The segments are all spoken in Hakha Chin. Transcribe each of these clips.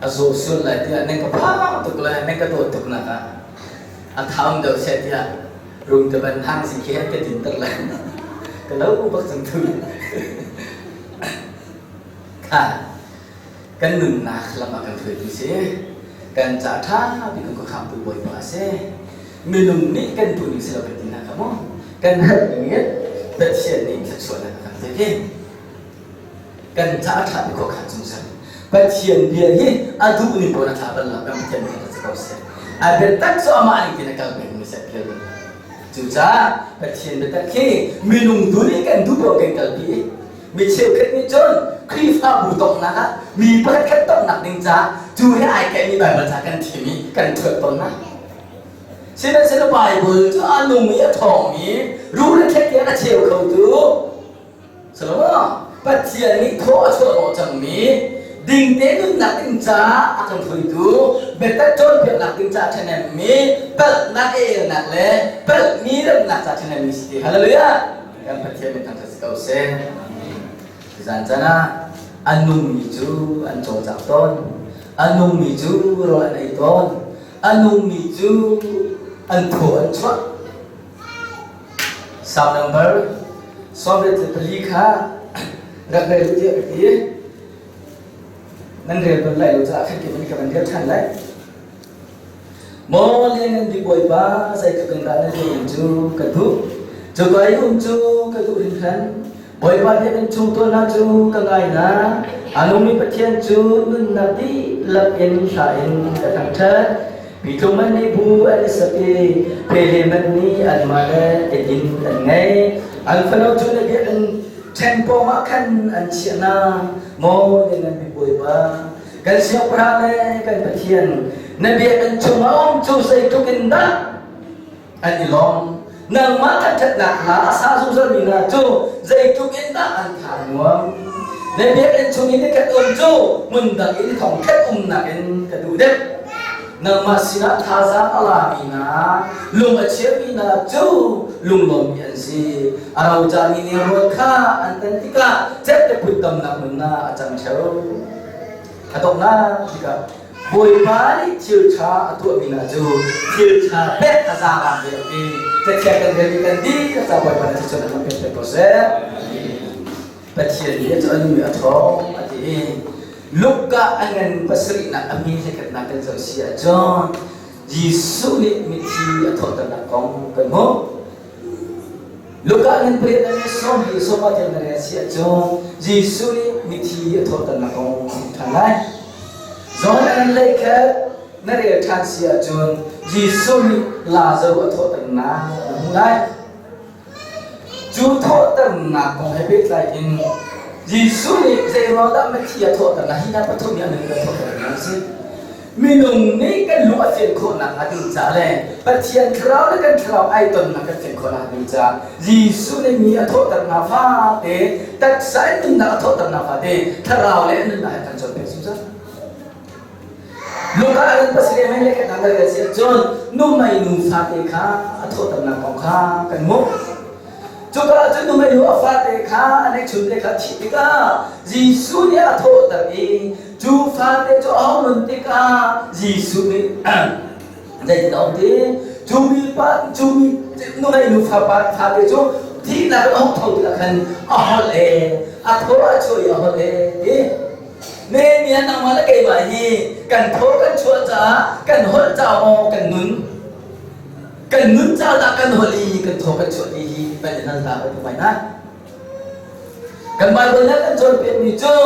A zaw sual lai tiah nan ka phang tuk le nan ka dawt tuk nak ah a thaum deuh seh tiah rung te ban hang si khi ka din ter lai. Ka lo bak cang tu. Kha kan nunnak lam ah kan hruaitu si. Kan ca ṭha bik kan khamtu Bawipa a si. Minung nih kan duh ning si lo kan ti hna kha mu. Kan herh ning in Pathian nih thluachuahnak a kan pek i kan ca a ṭha bik khuakhan zungzal. Pathian bia hi a duh ning paoh in a ṭha bal lo. Kan Pathian nih a si ko seh. A biatak cu amah ning tin a kal peng mi seh phil bal lo. Cucaah Pathian biatak hi minung duh nih kan duh paoh kan kalpi i mi cheukhat nih cun Khrihfabu tonghnak ah mi pakhat khat tonghnak ding caah cu he ai kaihmi Baibal ca kan thim i kan thuat tawn hna. Sihmanhsehlaw Baibal cu a nung i a ṭhawngmi rul le thlet tiang a cheu khotu Salomo Pathian nih thaw a chuah hnawh cangmi dingte nunnak ding caah a kan hruaitu biatak cawnpiaknak ding caah ṭhahnemmi palhnak elnak le palhmi remnak caah ṭhahnemmi si ti. Hallelujah! Kan Pathian min thangṭhat si ko seh. Zan caan ah a nungmi cu an cawlcang tawn. A nungmi cu rawl an ei tawn. A nungmi cu an thaw an chuah. Psalm number 74 kha rak rel u tiah ka ti. Nan rel bal lai lo caah khan keimah nih ka van rel ṭhan lai. Maw lianngan bik Bawipa, zeitluk in dah na rian cu ka duh. Cuka i um cu ka duh hringhran. Bawipa biakinn chung tuah hna cu ka ngai hna. A nungmi Pathian cu nunnak dihlak in hla in ka thangṭhat. Pitlung man nih bu an i sak i pele man nih anmah le eidin an ngei. An fano cu na biakinn ṭhen pawngah khan an chiah hna. Maw lianngan bik Bawipa, kan siangpahrang le kan Pathian, na biakinn chungah um cu zeitluk in dah an i lawm. Nangmah thangṭhatnak hla a sa zungzalmi hna cu zeitluk in dah an tha a nuam. Na biakinn chung i nikhat um cu hmun dang in thongkhat umnak in ka duh deuh. Nangmah sinah thazaang a lami hna, lung a chiami hna cu lunglawmmi an si. A rocami nih rawl kha an tan tikah cette put tamnak hmun ah a cang ṭheo. A donghnak tikah Bawipa nih thil ṭha a tuahmi hna cu thil ṭha pek a zaang ve a ti. Cathiang kan rel i kan dihlak ca Bawipa nih cucu an pek pek ko seh. Pathian nih cu a nu i a ṭhawng a ti i Luka a ngan pasarihnak a mi hlekhatnak kan zoh si ahcun Jesuh nih mithi a thawhternak kong kan hmuh. Luka ngan pariat le sawm hi sawma tiang na rel si ahcun Jesuh nih mithi a thawhternak kong kan hmuh ṭhan lai. John a ngan lei khat na rel ṭhan si ahcun Jesuh nih Lazaruh a thawhternak na hmuh lai. Cu thawhternak kong he pehtlai in Jesuh nih zeiruang dah mithi a thawhternak hi hna pathum hi a nun kan thawhternak a si. Minung nih kan lung a fian khawhnak hnga ding ca le Pathian thlarau le kan thlarau ai tonnak kan fian khawhnak ding ca Jesuh nih mi a thawhternak fate taksa in nunnak a thawhternak fate thlarau le nunnak he kan cawnpiak zungzal. Lungah an pasarih mei le kan kan si ahcun numei nu fate kha a thawhternak kong kha kan hmuh. Cuka ahcun numei nu a fate kha a neihchun te kha thih tikah Jesuh nih a thawhter i cu fate cu a hung nun tikah Jesuh nih zeitin a um ti cu mi pa cu mi numei nu fapa fate cu thihnak in a hung tho tikah khan a holh e a thaw a chuah i a holh e ti Nehemiah nangmah le keimah hi kan thaw kan chuah caah kan holh caah maw kan nun kan nun caah dah kan holh i kan thaw kan chuah ti hi kan i hal ta ko mai na kan Bible nih kan cawnpiakmi cu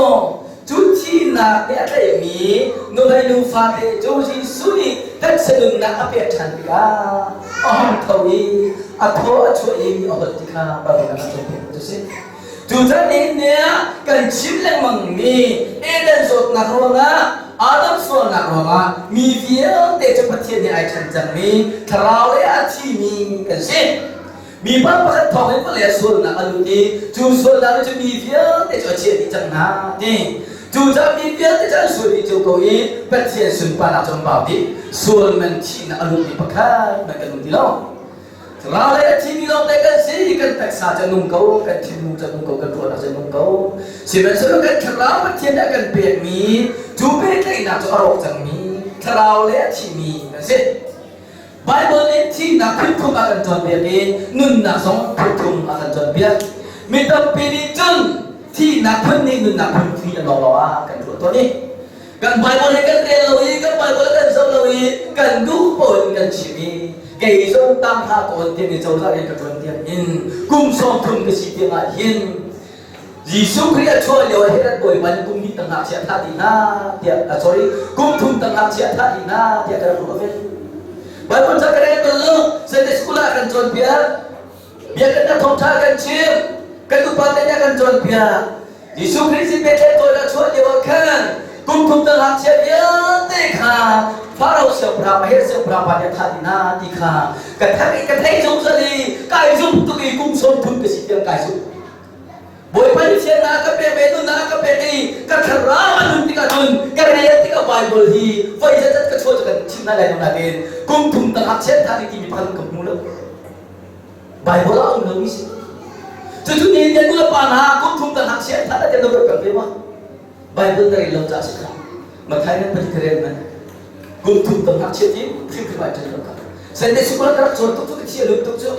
cu thihnak nih a tlaihmi nuhmei nu fate cu Jesuh nih taksa nunnak a pek ṭhan tikah a hung tho i a thaw a chuah i a holh ti kha Bible nih a cawnpiak cu si. Tutan nihin ni ah kan chim lengmangmi Eden zawtnak ruangah Adam sualnak ruangah mi vialte cu Pathian nih ai ṭhen cangmi thlarau le a thimi kan si. Mi pa pakhat thawng in vawlei ah sualnak a lut i cu sualnak nih cun mi vialte cu a chiah dih cang hna ti. Cucaah mi vialte cu an sual dih cio ko i Pathian sunparnak cu an bau dih. Sual man thihnak a lutmi pakhat hmanh kan um ti lo. Thlarau lei a thimi lawngte kan si, kan taksa cu nung ko, kan thinlung cu nung ko, kan ruahnak cu nung ko. Sihmanhsehlaw kan thlarau Pathian nih a kan pekmi cu pehtlaihnak cu a rawk cangmi thlarau lei a thimi kan si. Baibal nih thihnak phunthum a kan cawnpiak i nunnak zong phunthum a kan cawnpiak. Mi tampi nih cun thihnak phun nih nunnak phun thi an lawnglawng ah kan ruah tawn i kan Bible hi kan rel lo i kan Bible kan zoh lo i kan duh paoh in kan chim i kei zong tang hlah kawn tiang i cozah rian ka ṭuan tiang in kum 30 ka si tiang ah hin Jesuh Khrih a chuah lio ah Herod bawipa nih kum hnih tang ngakchia thah dih hna tiah a sorry kum thum tang ngakchia thah dih hna tiah ka rak ruah ve. Bible ca ka rel bal lo Sunday school ah kan cawnpiak Biakinn thawngṭha kan chim, kan upa te nih a kan cawnpiak. Jesuh Khrih sin Bethlehem tawi a chuah lio ah khan kum thum tang ngakchia vialte kha Faro siangpahrang Herod siangpahrang pa nih a thah dih hna ti kha ka theih ka theih zungzal i kai zumh tuk i kum 30 ka si tiang kai zumh. Bawipa nih thiannak a ka pek ve nunnak a ka pek i ka thlarau a nun tikah cun ka rel tikah Bible hi voi zetzat ka chuah cu kan chim hna lai lo nain kum thum tang ngakchia thah dih timi pakhat ka hmu lo. Bible ah um lomi si. Cucu ni nan nu le pa hna kum thum kan ngakchia tha te na kan ve ma. Bible na rel lo ca si kha. Mathai nan pali ka rel man. Kum thum kan ngakchia ti hrim hrim ai ṭhen lo kha. Sunday school ka rak cawn tuk cu ka thi a lut tuk cu.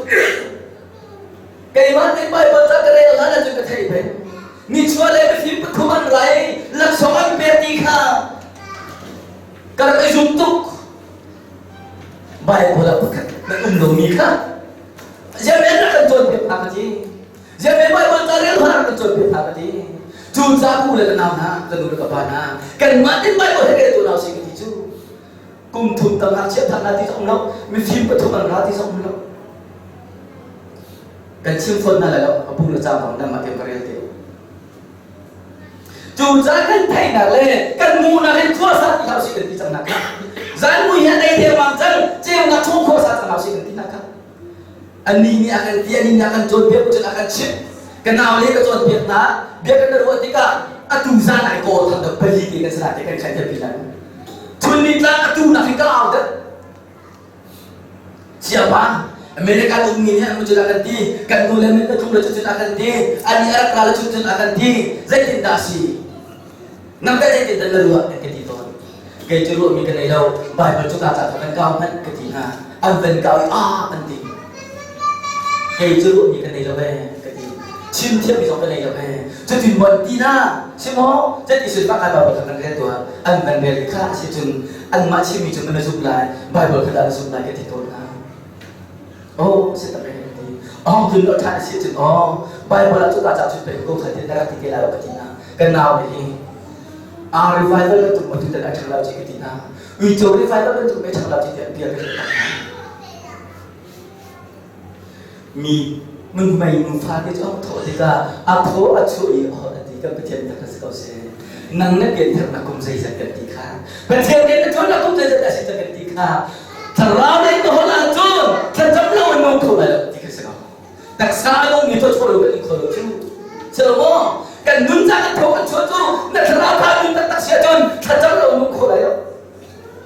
Keimah nih Bible ca ka rel hlan ahcun ka theih peng. Nichuah le mifim pathum an rai laksawng an pek ti kha ka rak i zum tuk. Bible ah pakhat nan um lomi kha ziamen rak kan cawnpiak hna ka ti. Ziamen Bible ca rel hna rak kan cawnpiak hna ka ti. Cu ca u le ka nau hna, ka nu le ka pa hna, kanmah tin Bible he rel tu nau si ka ti cu. Kum thum tam ngakchia thah na ti zong um lo, mifim pathum an ra ti zong um lo. Kan chim fawn hna lai lo, a bu le cang bang nan mah te ka rel te. Cucaah kan theihnak le kan hmuhnak in khuasa ti hlah usih kan ti cang nak kha. Zan mui hi a dei dengmang cang, ceunak chung khuasa cang hlah usih kan ti nak kha. Annih nih a kan ti, annih nih a kan cawnpiak, cun a kan chimh. Ka nau le ka cawnpiak hna, bia kan ruah tikah atu zan ai kawl than dok pali te kan sana te kan khai thiam lan. Chun ni tlang atu nak hin ka au deuh. Siapa? America ummi nih an cun a kan ti, kan nu le min na tlung le cucun a kan ti, ani a rak ra le cucun a kan ti, zeitindah a si? Nang teh zeitindah na ruah an ka ti tawn. Kei cu ruahmi ka nei lo, Bible cu ka ca kan kau hmanh ka ti hna. An van kau i ah an ti. Kei cu ruahmi ka nei lo ee ka ti. Chim thiammi zong ka nei lo ee. Cutin mon ti na si maw? Cati sin fa kai Bible kha kan rel tuah. An van rel i kha si cun anmah chimmi cu na zumh lai Bible kha dah na zumh lai ka ti tawn hna oh si tak kan ti oh cun lo ṭhan si cun oh Bible ah cuka ca cun pei ko kha ti na rak ti te lai lo ka ti na kan nau le hi a revival kan tuk tu tan a ṭhang lo ci ka ti na uico revival kan tuk me ṭhang lo ci ti an bia ka tak hna Mi mei nu fate cu a thawh tikah a thaw a chuah i a holh a ti kan Pathian tak si ko seh. Nang na piantharnak kum zeizat kan ti kha. Pathian nih na ṭhawnnak kum zeizat a si cang kan ti kha. Thlarau lei na holh ahcun thlacam lo in nung kho lai lo ti kha si ko. Taksa a nungmi thawchuah lo kan in kho lo cu. Si lo maw? Kan nun ca kan thaw kan chuah cu na thlarau tha nun taktak si ahcun thlacam lo nung kho lai lo.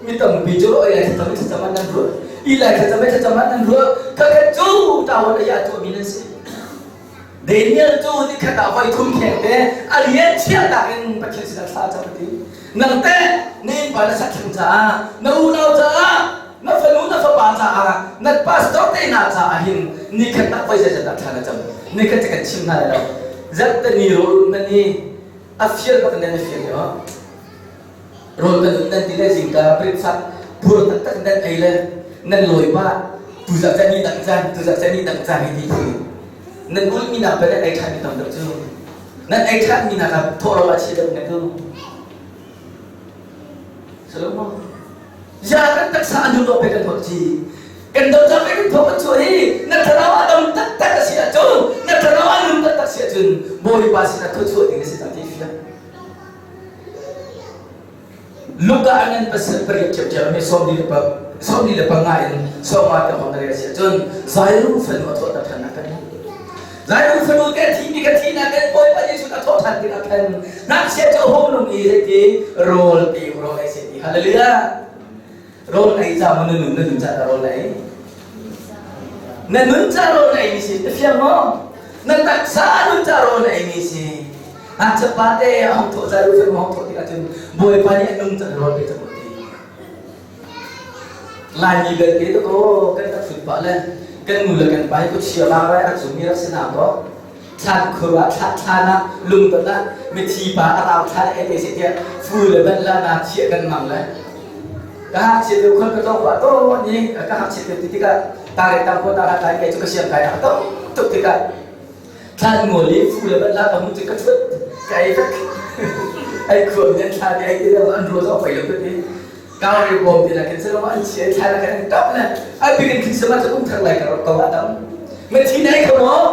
Mi tampi cu oi lai thlacam thlacam an nan ruah i lai thlacam thlacam an nan ruah khakhat cu tawon a ya tuahmi nan si Daniel cu nikhat ah voi thum kheng te a rian chiahnak in Pathian sinah thla cam ti nang teh na innpa na saktheng caah na unau caah na fanu na fapa caah na pastor te hna caah hin nikhat ah voi zeizat dah thla na cam nikhat cu kan chim hna lai lo zat te ni rawl nan i a fial bak nan i fial yo Rawl kan nan ti le zingka breakfast phur taktak nan ei le nan lawi pah tuzarh caan ni dang caan tuzarh caan ni dang caan hi ti khi nan ulmi nak pe nan ei ṭhan mi tam deuh cu nan ei ṭhan mi nak ah thawh a chia deuh na tu Salomo ya kan taksa an lo pe kan thawh chi kan do cang kan thawh kan chuah hi na thlarau a dam taktak a si ahcun na thlarau a nun taktak si ahcun Bawipa sinah thawchuah ding a si ta ti fiang Luka ah nan pasal pariat ṭhiamṭhiam mi 45 in 50 te hong na rel si ahcun Zairu fanu a thawhter ṭhan nak kan hmuh. Zairu fanu te thi mi ka thi nak in Bawipa Jesuh a thawh ṭhan tikah khan ngakchia cu a hung nung i zeiti rawl pe rawl ei se ti hallelujah rawl ei ca maw na nun na nun ca rawl ei. Na nun ca rawl na eimi si, na fiang maw? Na taksa nun ca rawl na eimi si. Ngakchia pa te a hong thawh ca lu hong thawh tikah cun Bawipa nih a nung cang rawl pe cang ti. Laimi belte to ko kan rak fut pah le kan nu le kan pa hi khuachia vangrai rak zummi rak si hna kaw thlan khur ah thla thlan ah lungton ah mithi pa a rau thlan ei te se tiah fu le ban la na thiah kan mang le ka hak chiat deuh khon ka tlawng pah to ni ka hak chiat deuh ti tikah tare tang ko ta kai kai chu ka siam kai a to tuk tikah thlan ngol i fu le ban la ka mu chu ka thut ka ei tak ai khuam nen thla ni ai ti lo an ro zo pai lo ti kau re bom ti la kin se lo an chi ai thla la kan top le ai bikin kin sama chu um thak lai ka ro ko adam mithi na ei kho maw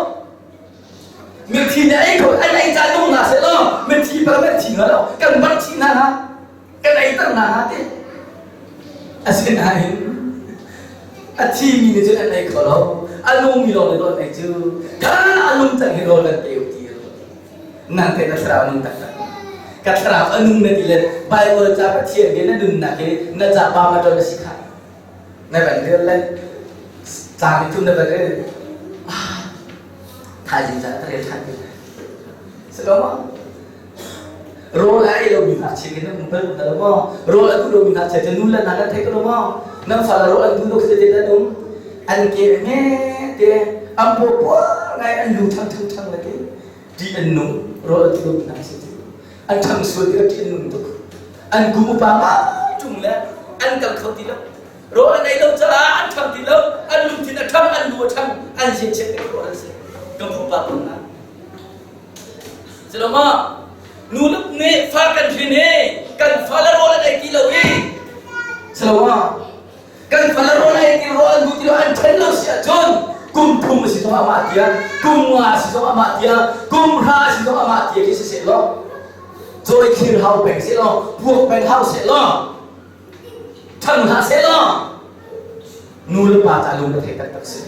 mithi na ei kho an ei ca nung na se lo mithi pa kan thi na lo kan bar thi na ha kan ei ter na ha ti asinain a thi mi nih cun an ei kho lo a nung mi lawng nih an ei cu ka a nung cang hi rawl kan pe ti nang te na thlarau nung taktak ka thlarau a nung na ti le Bible ca Pathian bia na nunnak hi na ca pa ma ton a si kha na van rel le tlang i thum na van rel thaizing zan ka rel ṭhan ti si lo maw rawl a ei lomi ngakchia khi nan bal hna lo maw rawl a duh lomi ngakchia cu nu le hna nan thei ko lo maw nan fale rawl an duh lo khi te nan um an ke nge te an paw puar ngai an lu ṭhang ṭhang ṭhang le te ṭih an nung rawl a duh lomi ngakchia cu an ṭhang sual ti ṭih an nung tuk an kum upa ma ṭung le an kal kho ti lo rawl an ei lo caah an ṭhang ti lo an lungthin a ṭhang an lu a ṭhang an zia chiat te ko an si kan pupa ko hna Ciloma nu le nih fa kan hrin i kan fa le rawl an ei ti lo i Ciloma kan fa le rawl ei ti rawl an duh ti lo an ṭhen lo si ahcun kum thum a si zong amah tia kum nga a si zong amah tia kum hra a si zong amah tia khi si seh law cawi thir hau peng seh law puak peng hau seh law ṭhang hlah seh law nu le pa ca lung a thei taktak si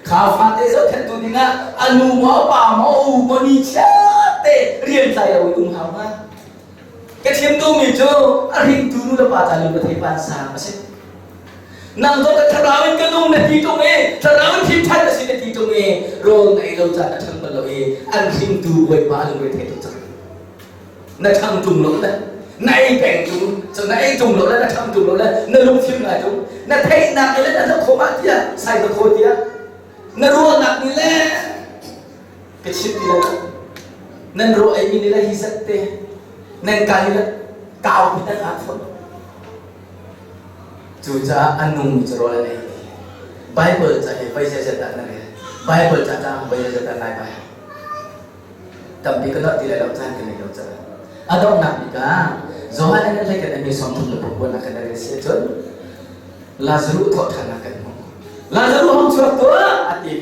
kha fate zohkhenhtu dingah a nu maw pa maw u maw ni chiate rian tlai lo in um hau hnga ka chim duhmi cu a hringtu nu le pa ca lung a thei pan sang a si nang zong ka thlarau in ka nung na ti ṭung i thlarau in thim ṭhan na si na ti ṭung i rawl na ei lo caan a ṭhang bal lo i an hringtu bawipa a lungre thei tuk cang na ṭhang ṭung lo le na ei peng ṭung cu na ei ṭung lo le na ṭhang ṭung lo le na lungfim ngai ṭung na theihnak nih le na zoh khawh ah tiah sai na khaw tiah na ruahnak nih le ka chim ti lo nan ruah ei mi nih le hi zat te nan ka nih le kau pi nan aa thawt cucaah a nung mi cu rawl an ei Bible ca hi voi zeizat dah na rel Bible ca ca voi zeizat dah nai bai Tampi ka nolh ti lai lo caan ka ngei lo caah. A donghnak bik ah Johan in hlei kan mi sawmthum le pakuanak kan rel si ahcun Lazaruh thawhṭhannak kan hmuh. Lazaruh hong chuak tuah a ti.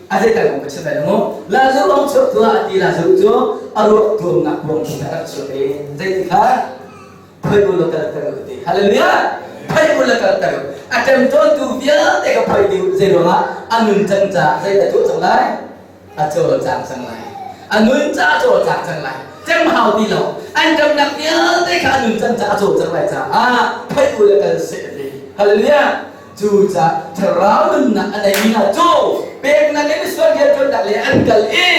A zeital kong ka chim lai mu. Lazaruh hong chuak tuah a ti. Lazaruh cu a ruak tuamnak kuang chung a rak chuak i zeiti kha phoi u law kal ter u ti. Hallelujah! Phoi u law kal ter u. A ṭemṭawntu vialte ka phoi dih u. Zei ruangah a nun cang caah zeidah tuah cang lai? A cawlcang cang lai. A nun ca a cawlcang cang lai. Cem hau ti lo. An ṭamnak vialte kha a nun cang ca a cawlcang lai caah theih u le kal seh ti. Hallelujah! Cu ca thlarau nunnak a neimi hna cu peknak in misual rianṭuannak le an kal i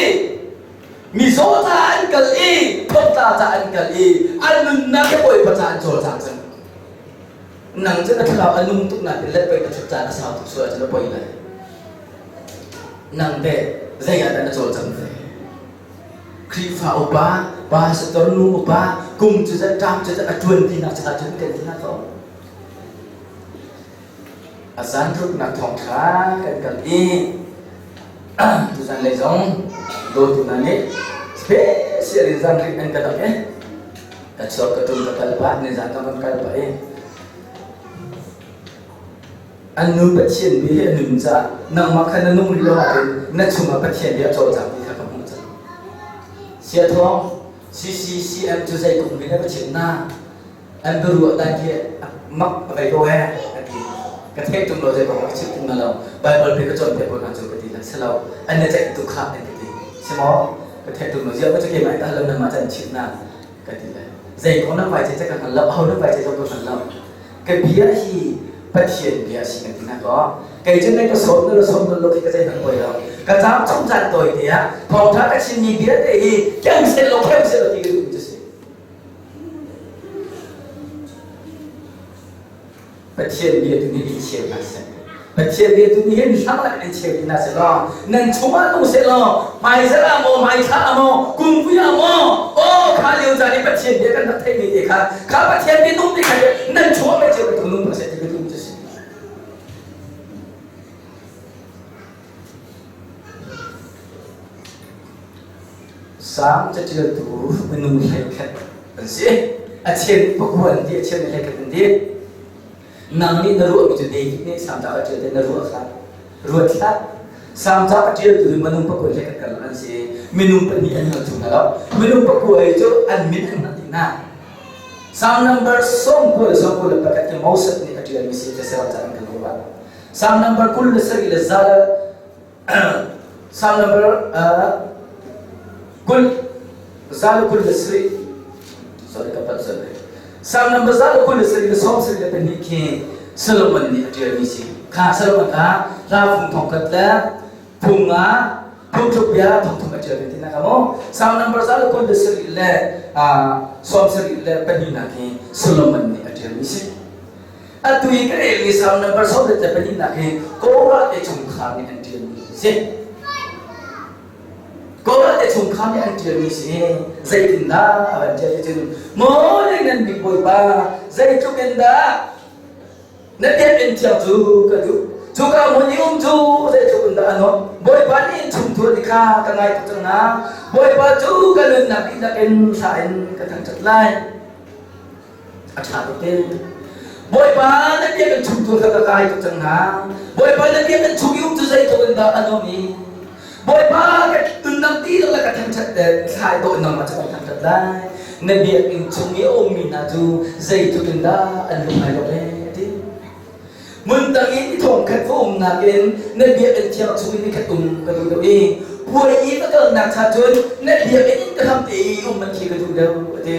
mizaw ca an kal i thongtla ca an kal i an nunnak hi Bawipa ca an cawlcang cang. Nang cu na thlarau a nung tuk nain let pei na ṭhut caan a sau tuk sual ahcun a poi lai. Nang teh zei ah dah na cawlcang ve? Khrihfa upa, pastor nu upa, kum cu zat, ṭam cu zat a ṭuan tinak caah cun kan ti hna ko. A zan ruknak thawngṭha kan kal i tuzan lei zong dawtu hna nih special in zan rik an ka dang i ka chuak ka ṭum ka kal pah nizan zong kan kal pah i An nu Pathian bia hi a nun caah nangmah kha na nung rih lo ahcun na chungah Pathian bia a cawlcang ti kha ka hmuh cang. Siathawng CCCM cu zei kong in a va chimh na? An biaruah dan khi mak a vei ko he a ti. Ka theih tung lo zei kong ka chimh tung na lo. Bible pe ka cawnpiak ko hna cu ka ti la. Si lo. An na ceih tuk kha an ka ti. Si maw? Ka theih tung lo. Ziah ka cu keimah in ka hal lo nanmah can chimh na ka ti le. Zei kong nan vai ce ka hngal lo. Aho nan vai ce zong ka hngal lo. Ka bia hi Pathian bia a si kan ti hna kaw kei cu na ka sawm na la sawm lo khi ka zei hmanh poi lo ka caam chung caan tawi te ah thawngṭha ka chimmi vialte hi keng seh law keng seh law ti ka duhmi cu si. Pathian bia tu nih in cheu hna seh. Pathian bia tu nih hin hrang lak in cheu ti hna seh law nan chungah nung seh law hmaizarh ah maw hmaithla ah maw kumvui ah maw aw kha lio caan i Pathian bia kan rak theihmi te kha kha Pathian bia nung te kha nan chungah mei cheu bantuk nung hna seh ti ka duhmi cu si. Salm caṭialtu minung 11 an si. A cheu pakua an ti, a cheu nih 11 an ti. Nang nih na ruahmi cu David nih Salm ca a ṭial te na ruah kha ruat hlah. Salm ca a ṭialtu hi minung pakua 11 karlak an si. Minung pahnih an hngal chung hna lo. Minung pakua hi cu an min an hngalh dih hna. Salm number 91 le 91 cu Moses nih a ṭialmi si Thessalon ca an kan ruah. Salm number 27 le za Psalm number 20 za le 27 sorry ka palh sorry Psalm number za le 27 le 72 khi Solomon nih a ṭialmi si kha Solomon kha hla phung thong khat le phung nga phungthluk bia thong thum a ṭial ti na ka mu Psalm number za le 27 le 72 nak hi Solomon nih a ṭialmi si Atu i ka relmi Salm number 22 hi Korah te chungkhar nih an ṭialmi a si. Korah te chungkhar nih an ṭialmi si. Zeitindah a van ṭial ti cun maw nan bik Bawipa zeitluk in dah na biakinn thiang cu ka duh. Cuka hmun i um cu zeitluk in dah a nuamh. Bawipa nih chungthuan i kha ka ngai tuk cang na. Bawipa cu ka nunnak dihlak in thla in ka thangṭhat lai. A ṭha tuk te. Bawipa na biakinn chung tu kha ka kai tuk cang hna. Bawipa na biakinn chung i um cu zeitluk in dah a nuam i Bawipa ka nunnak dihlak le ka thangṭhat te thlai dawh nangmah cu kan thangṭhat lai. Na biakinn chung i a ummi hna cu zeitluk in dah an lung ai lawmh ee a ti. Hmun dang i thong khat va umnak in na biakinn thiang chung in nikhat um ka duh deuh i puai i va kalnak cha cun na biakinn in ka hram te i um man khi ka duh deuh a ti.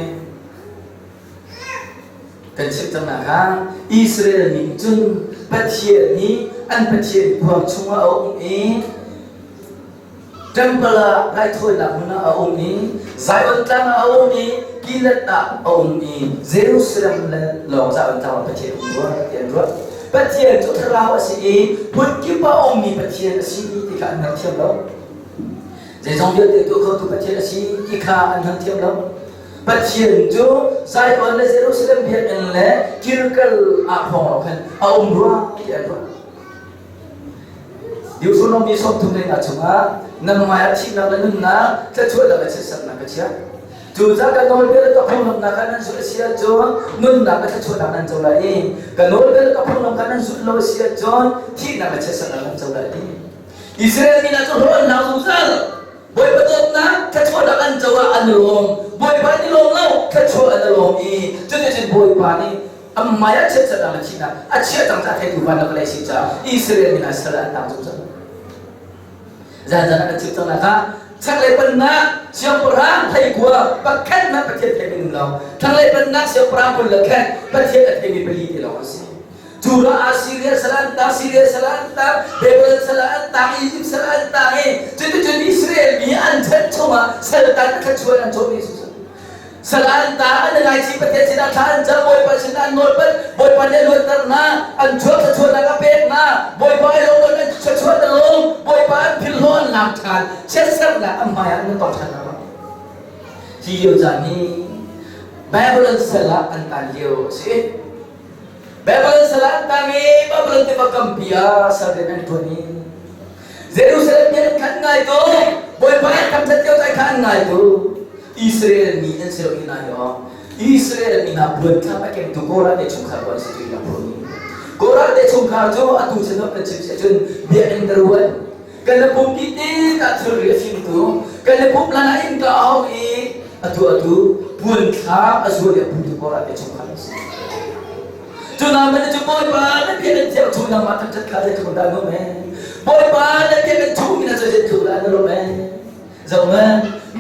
Kan chimh cang hna kha Israel mi nih cun Pathian nih an Pathian kuang chungah a um i Temple ah raithawinak hmun ah a um i Zion tlang ah a um i Gilead ah a um i Jerusalem le lawng Zion tlang ah Pathian um rua ti an ruah. Pathian cu thlarau a si i hmun kip ah a ummi Pathian a si ti kha an hngalthiam lo. Zeizong vialte tuah khotu Pathian a si ti kha an hngalthiam lo. Pathian cu Zion le Jerusalem biakinn le Gilgal ah hrawng lo khan a um rua ti an ruah. Deuteronomy 32 chungah nan hmaiah thihnak le nunnak, thluachuahnak le chiatsernak ka chiah. Cucaah ka nawlbia le ka phunglamnak kha nan zulh a si ahcun nunnak le thluachuahnak nan co lai i ka nawlbia le ka phunglam kha nan zulh lo a si ahcun thihnak le chiatsernak nan co lai ti. Israel mi hna cu hlawh an hlau zungzal. Bawipa dawtnak thluachuahnak an co ah an i lawm. Bawipa an i lawm lo, thluachuah an i lawm i cuticun Bawipa nih a hmai ah chiatsernak le thihnak a chiah cang caah theitu van le vawlei si caah Israel mi hna sal ah an tang zungzal. Zanzan ah kan chim cang nak ah chaklei pennak siangpahrang theikua pakhat hmanh Pathian theimi um lo. Thlanglei pennak siangpahrang 20 le khat Pathian a theimi pali te lawng an si. Judah ah Syria sal an tang, Syria sal an tang, Babylon sal an tang, Egypt sal an tang i cuticun Israel mi an chan chungah saltan thluachuah an cawhmi cu sal an tang an ngaichih Pathian sinah thla an cam Bawipa sinah an nawlpat Bawipa nih a luatter hna an chuak thluachuahnak a pek hna Bawipa ai lawm an thluachuah a lawm Bawipa an philhlaw an lam ṭhan chiatsernak an hmaiah an tong ṭhan hna hi lio caan hi Babylon sal ah an tan lio a si Babylon sal ah an tang i Babylon tiva kampi ah sal rian an ṭuan i Jerusalem nih an khan ngai ko Bawipa an thangṭhat lio caan kha an ngai ko Israel mi an si lo i nai awk Israel mi hna buanthlam a kengtu Korah te chungkhar ko an si tu i phun Korah te chungkhar cu atu chan kan chim si ahcun biakinn ka ruan kan le pumpi te ka thilri a fimtu kan le pum lan ah innka a hong i atu atu puanthlam a zual i a putu Korah te chungkhar an si cu na man cu Bawipa na bia kan thiang chung nangmah thangṭhat kha zeitluk dah nuam ee Bawipa na bia kan chung mi na cu zeitluk dah na lawm ee zoh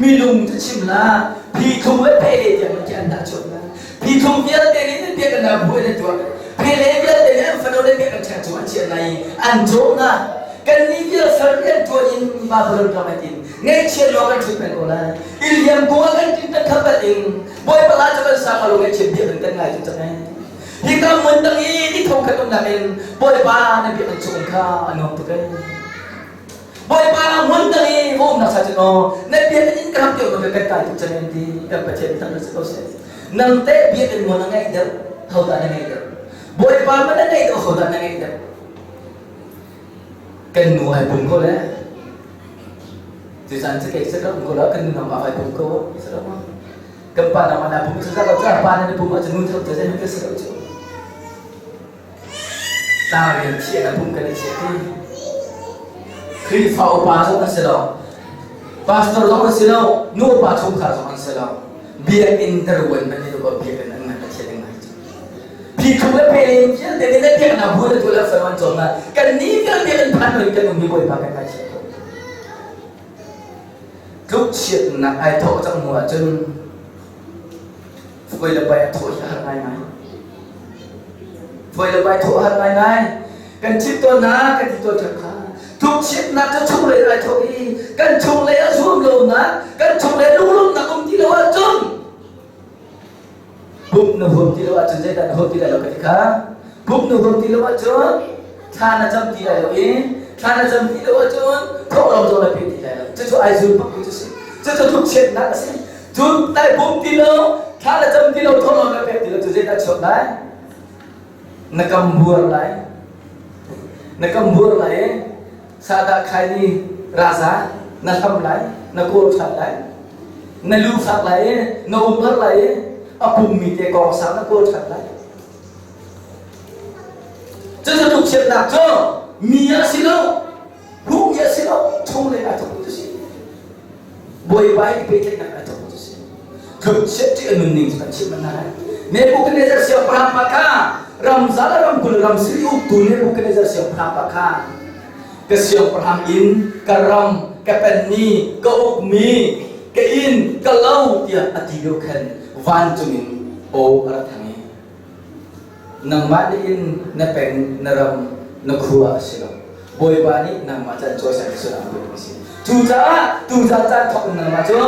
minung cu chim la phithung le phele tiang man khi an dah chuak na phithung vialte nih nan bia kan dah buai na tuah phele vialte nih an fano le. chiah hna i an cawm hna. Kannih vial sal rian ṭuan in Babylon ram an in ngaihchiat lawng kan ṭhut peng ko lai. Iliam kung ah kan ṭin kan khat bat in Bawipa hla cu kan sa ko lo ngaihchiat biakinn kan ngai cu cang ee. Hika hmun dang i ni thong khat umnak in Bawipa na biakinn chung kha a nuam tuk ee. Bawipa hmun dang i va umnak sa cun aw na biakinn in ka ram ti um kan kai tuk cang an ti kan Pathian thang si ko seh. Nang teh biakinn maw na ngeih deuh hodah na ngeih deuh Bawipa ma na ngeih deuh hodah na ngeih deuh kan nu ai pum ko le Cucan cu kei sa ko la kan nu nama ai pum ko sa lo ma kan pa nama na pum cu sa ko cu pa na pum ah nu thau te zai ka sa lo cu tlang rian thiah na pum kan i chiah ti Khrihfa upa zong an si lo pastor zong an si lo nu upa chungkhar zong an si lo biakinn darwan man ni ko biakinn an ngan Pathian an ngai cu Phithum le phe vialte nih na biaknak bu na tu le fanu an cawm na kan ni vialte kan phan lo kan um mi bawipa kan ngai chiat ko tluk chiatnak ai thawh cang hnu ahcun foi le bai a thawh hi a har ngaingai foi le bai thawh a har ngaingai kan chim tawn na kan ti tawn ṭhan kha tluk chiatnak cu chunglei ai thawh i kan chunglei a zuam lo na kan chunglei lunglawmhnak um ti lo ahcun Pumh na huam ti lo ahcun zeidah na huam ti lai lo ka ti kha. Pumh na huam ti lo ahcun thla na cam ti lai lo i thla na cam ti lo ahcun thawhlawm zong na pe ti lai lo. Cucu ai zul bak cu si. Cucu thukchiatnak a si. Cun tai pum ti lo, thla na cam ti lo, thawhlawm na pek ti lo cu zeidah chuak lai? Na kam buar lai. Na kam buar lai i Sahdah khai ni raza na hlam lai, na kawl ṭhan lai, na lu fak lai i na umhar lai i a pummi te kong sang na kawl ṭhan lai. Cucu tukchiatnak cu mi ah si lo, hmuhmi a si lo, chunglei ah thawk cu si. Bawipa i pehtlaihnak ah thawk cu si. Tlukchiat ṭih a nunning cu kan chimh hna lai. Nebuchadnezzar siangpahrang pa kha ramza le ramkul ram siri uktu Nebuchadnezzar siangpahrang pa kha ka siangpahrang inn, ka ram, ka penmi, ka ukmi, ka inn, ka lo tiah a ti lio khan vancung in aw a rak thang i nangmah nih in na peng, na ram, na khua a si lo. Bawipa nih nangmah can cawisan sual aan pek a si. Cucaah tuzan caan thawk in nangmah cu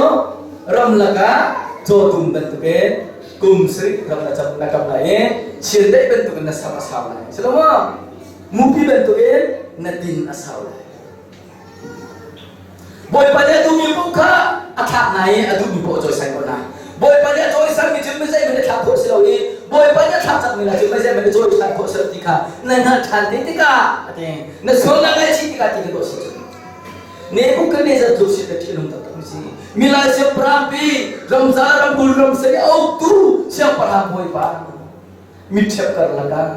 ramlak ah cawtum bantukin kum sarih ram na cam na kam lai i chiandeih bantukin na sam a sau lai. Si lo maw? Mupi bantukin na tin a sau lai. Bawipa nih a duhmi paoh kha a thlak hna i a duhmi paoh a cawisan ko hna. Bawipa nih a cawisanmi cu mizei hmanh a thlak khawh si lo i Bawipa nih a thlak cangmi hna cu mizei hmanh a cawi ṭhan khawh si lo ti kha na hngalh ṭhan te tikah a ti. Na sualnak ngaihchih tikah ti ka tuah si cu. Nebuchadnezzar tluk si ka ṭih taktak mi si. Milai siangpahrang pi ramza rambul ram sari a uktu siangpahrang Bawipa mitṭhep karlak ah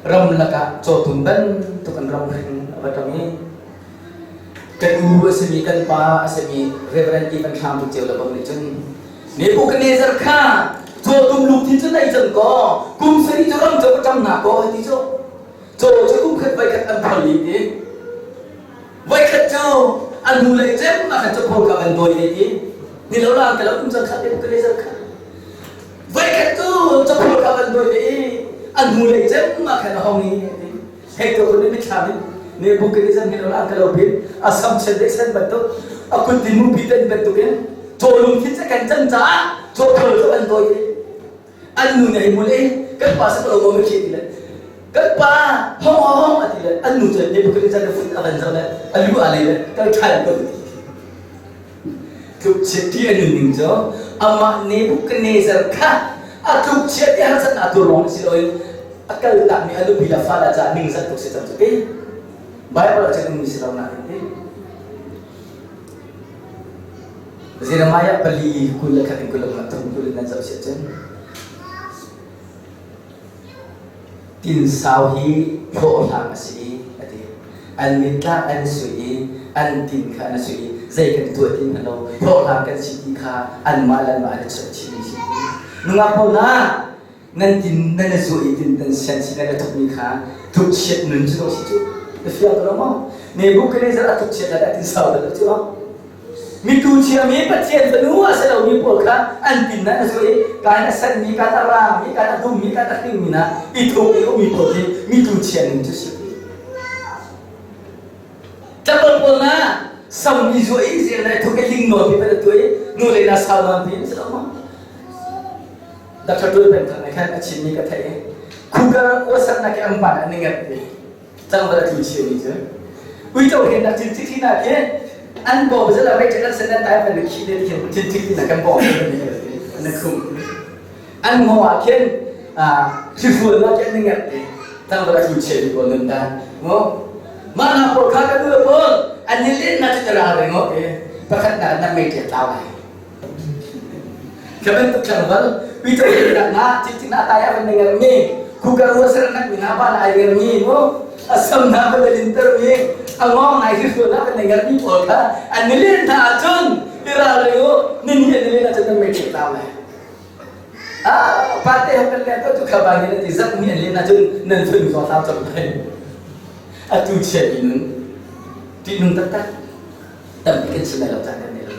ramlak ah cawtum bantuk an ramhring a va tong i kan u a simi kan pa a simi Reverend Ivan Thlam Buk Ceu Labang nih cun Nebuchadnezzar kha cawtum lungthin cu nei cang kaw kum sarih cu ram cu ka ṭam na kaw hei ti cu caw cu kum khat voi khat an phol i ti voi khat cu an hnu lei cem ah khan cu phol kha kan dawi ve ti ni lo lang ka lo kum cang kha Nebuchadnezzar kha Voikhat cu caphol kha van dawi ve i an hnulei cem ah khan a hong i hei to kun mitthlam in Nebuchadnezzar hin an ka lo bin a sam chen dei sen bantuk a kut tin mupi ten bantuk in caw lungthin cu kan can caah caw thol cu an dawi ve an nu nih hei mul i kan pa sak lo maw mi khi ti le kan pa hong hong a ti le an nu cu Nebuchadnezzar na fut a van zoh le a lu a lei le kal ṭhan ko ti Tlukchiat a nunning cu amah Nebuchadnezzar kha a tlukchiat i harsatnak tu lawng si loin a kaltakmi a nupi le fale caah ningzak tuk si cang cu ti. Bible ah cun ummi si lo nain ti. Jeremiah pali 21 in 23 kul in nan zoh si ahcun Tinsau hi hlawhhlang a si i a ti. An mittlak an sui i an tin kha an sui i zei kan tuah ti hna lo hlawhhlang kan si ti kha anmah le anmah an i chawnh chihmi si. Nungak pawl hna nan tin nan i zuah i tin nan sian si nan i thukmi kha tlukchiat nun cu si cu na fiang ko lo maw? Nebuchadnezzar a tlukchiat lai a tinsau dah cu Mitu thiam i Pathian fanu a si lomi pawl kha an tin na zu i kaan a sanmi, kaan a raangmi, kaan a dummi, kaan a hringmi na i thuk i ummi pawl hi mitu thiam ning cu si. pawl na sam i zuah i zel le thuk i ling nawn pi pe tu i nu le na sau nawn pi si lo ma? Dr. Tul Pen Thang nih khan a chimmi ka theih. Khuka uasak nak i an pan an i ngat ti. Cangval a tlu chiami cu. Uico hin nak cin cik na khi an bawm zela mei ṭek an sen an tai ban khi le khin cin cik na kan bawm na khum. An ngo ah khin thlifual na khin ni ngat ti. Cangval a tlu chiami pawl nan ta. Ngo mah na pawl kha ka nu pawl an ni len na cu tara re ngo ti. Pakhat na na mei ṭek tlau lai. Ka bantuk tlangval uico nak na cikcik na tai a van ngar mi kukar wa ser nak mi na ban ai ngar mi mu a sam na van lin ter mi a ngong nai hi na van ngar mi pawl kha an ni len hna ahcun i ral re u ni ni an ni len ahcun nan mei ṭek tau lai ah pate ho kan le to tu kha ba ni ti zak ni an len ahcun nan phun zo tau chom lai atu chia mi nun ti nung taktak tampi kan chim lai lo caan kan nei lo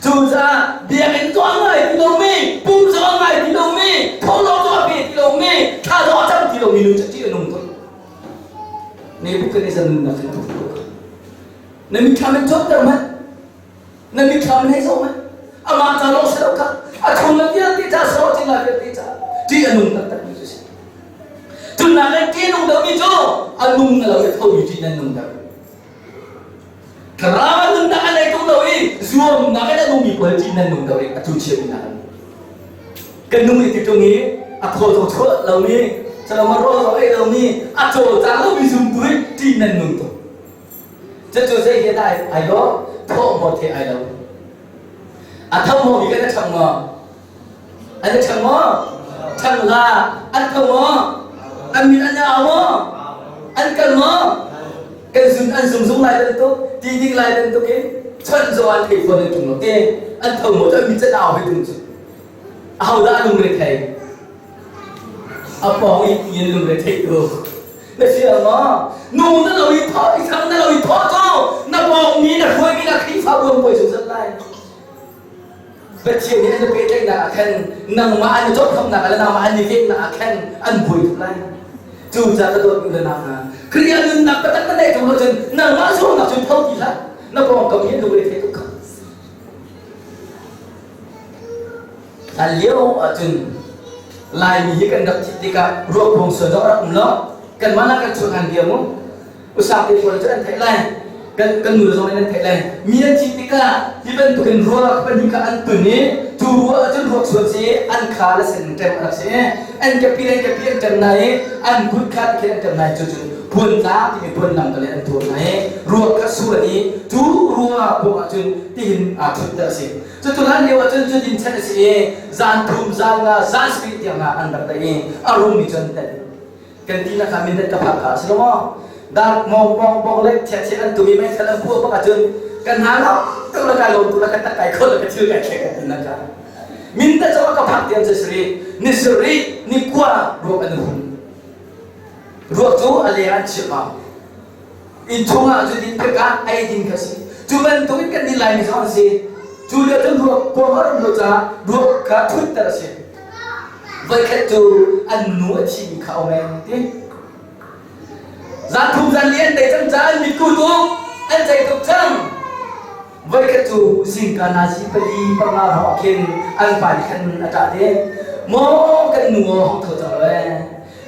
cucaah biakinn tuah ngai ti lomi pum zong ngai ti lomi thawhlawm zong a pe ti lomi thla zong a cam ti lomi nu cu ṭih a nung tuk Nebuchadnezzar nunnak in a tuk na mitthlam in cawtter hmanh na mitthlam in hei zoh hmanh amah ca lawng si lo kha a chung na vialte ca sawh cing la vialte ca ṭih a nung taktak mi cu si cun nak in ṭih a nung deuhmi cu a nung na lo i thomi ṭih nan nung deuh Thlarau nunnak an nei tung lo i zuamnak in a nungmi pawl ci nan nung do i atu chiami nak an kan nung i ti tung i a thaw zong chuah lomi saloma rawl zong ei lomi a cawlcang lomi zumtu i ṭih nan nung tuk cucu zei he dah ai lo thawh maw the ai lo a tho maw mi kan a ṭhang maw An i ṭhang maw? Ṭhang hlah. An tho maw? An min an au maw? An kal maw? Kan zun an zung zung lai bantuk, ti ding lai bantuk in chawnh zaw an thei fawn an ṭung lo te. An tho maw? An min can au hei tung cu. Ahodah a lungre thei? A pawng i in lungre thei tu. Na fiang maw? Nu na lo i thaw i thang na lo i thaw cu na pawng mi na hruai mi na Khrihfabu an puai zungzal lai. Pathian nih an i pehtlaihnak ah khan nangmah an i cawhkhamnak le nangmah an i vennak ah khan an buai tuk lai. Cucaah ka dawtmi le nau hna, Khrih ah nunnak taktak na neih ṭung lo cun nangmah zuamnak cun tho ti hlah. Na pawngkam hi lungre thei tuk kha. Hlan lio ahcun Laimi hi kan rak thih tikah ruakkuang suan zong a rak um lo. Kanmah lah kan chuak ngan bia mu. Usa te pawl cu an theih lai kan kan nu zong nih an theih lai mi an thih tikah hi bantukin ruak pahnih kha an tun i cu ruah ahcun ruak suan si an kha le sen ṭem a rak si an kepi le kepi an ṭem na i an kut kha tikhin an ṭem na i cu cun puan tlang timi puan lam le an thuam na i ruak kha suan i cu ruak kuang ahcun tihin aa ṭhutter a si cucu hlan lio ahcun cu din chan a si i zan thum zan nga zan sarih tiang ah an rak daih i a rumi cu an tel Kan ti nak ah mindat ka phak ka si lo maw? Dar mong bong bong le thia thia an tumi mei thal an puah bak ahcun kan hna lo tuk la kai lawm tuk la ka tak kai kho la ka thil kai thlek kan ti nak ka mindat zong ka phak tiang cu sari ni sari ni kua ruak an hun ruak cu a leng an chim ma inn chungah cu din pek ah ei ding kha si cu bantukin kan nih laimi zong an si cu lio cun ruak kuang a rum lo caah ruak kha thutter a si voikhat cu an nu a thimi kha um ee ti zan thum zan li an tei cang caah an mitku tuk an cei tuk cang voikhat cu zingka nazi pali panga hrawng khin an pa nih khan a ṭah te maw kan nu aw hong tho cang lo ee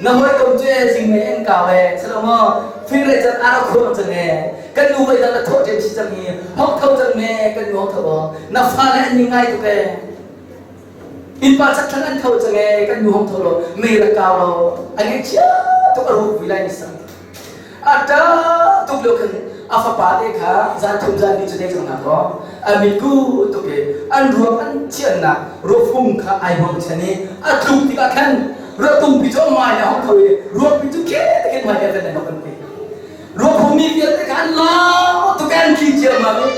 Na hawikom cu ee zing mei an kau ee silo maw fingre can a rak khuang cang ee kan nu voi dang na thawh ṭem si cang i hong tho cang me kan nu hong tho aw na fale an ning ngai tuk ee innpa chakthlang an tho cang ee kan nu hong tho lo mei rak kau lo a ngaihchia tuk a ruh vui lai ni sang A ṭah tuk lio khan a fapa te kha zan thum zan li cu dei cang hna kaw a mitku tuk i an ruak an thiannak ruafung kha ai bochan i a tluk tikah khan ruahtungpi cu a mai a hong tho i ruakpi cu khe takin hmai a kan an ti ruakphung mi vialte kha an lau tuk an thi ciammam i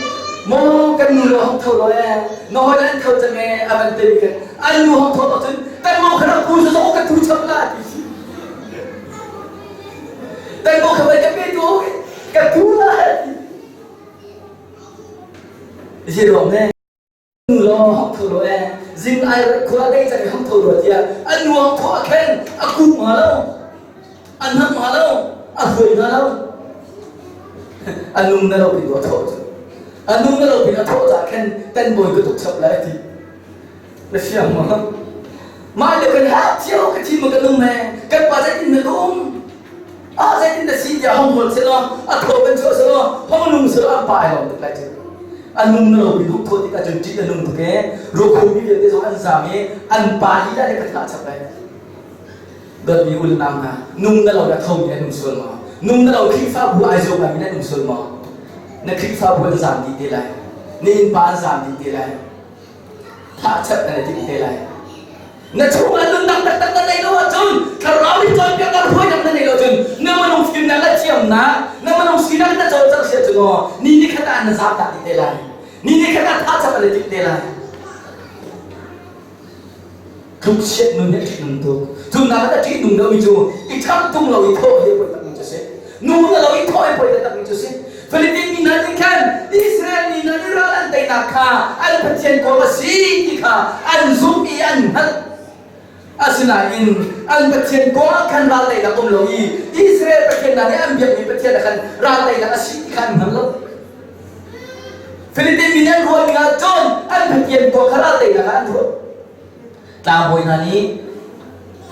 maw kan nu lo hong tho lo ee na hawi an tho cang ee a van ti khan an nu hong tho cun kan mo kha rak pu cu ka tu chap la ti si Tengko kha ka pe tu ka tu lai. Zi ruang ne nu lo hong tho lo e zing ai khua dei cang hong tho lo tia an nu hong tho a khen a ku ma lo an ham ma lo a hruai ma lo. A nung na lo pin a thawh cu. A nung na lo pin a thawh cah khan tan bawi ka tuk chap lai ti. Na fiang maw? Mah le kan ha cio ka thi ma ka nung me kan pa zeitin na ka um? Ah zeitin na si tiah hong hol selaw a thaw kan chuah selaw hong nung selaw an pa ai lawm tuk lai cu. A nung na lo pin huk thawh tik ahcun ṭih a nung tuk ee. Ruakhum mi vialte zong an zaam i an pa lila le ka thah chap lai. Dawtmi u le nau hna, nung na lo le tho mi nan um sual maw? Nung na lo Khrihfabu ai zuam mi nan um sual maw? Na Khrihfabu an zaam dih te lai. Na innpa an zaam dih te lai. Thah chat nan i timh te lai. Na chungah nunnak taktak na neih lo ahcun thlarau nih cawnpiaknak hruainak na neih lo cun na minung fimnak le thiamnak na minung sinak na cawlcangh si ahcun maw ni ni khat ah na zaam tak dih te lai. Ni ni khat ah thah chat nan i timh te lai. Tlukchiat nun hi a ṭihnung tuk. Cunnak a ṭihnung deuhmi cu i ṭhangh tung lo i thawh hi a poi takmi cu a si. Nu na lo i thawh hi poi takmi cu a si. Philippine mi hna nih khan Israel mi hna nih ral an teinak kha an Pathian kong a si ti kha an zumh i an hngalh. Asinain an Pathian kong ah khan ral teinak um lo i Israel Pathian hna nih an biakmi Pathian ah khan ral teinak a si ti kha an hngal lo. Philippine mi nih an ruah ning ahcun an Pathian kong kha ral teinak ah an ruah. Tlangbawi hna nih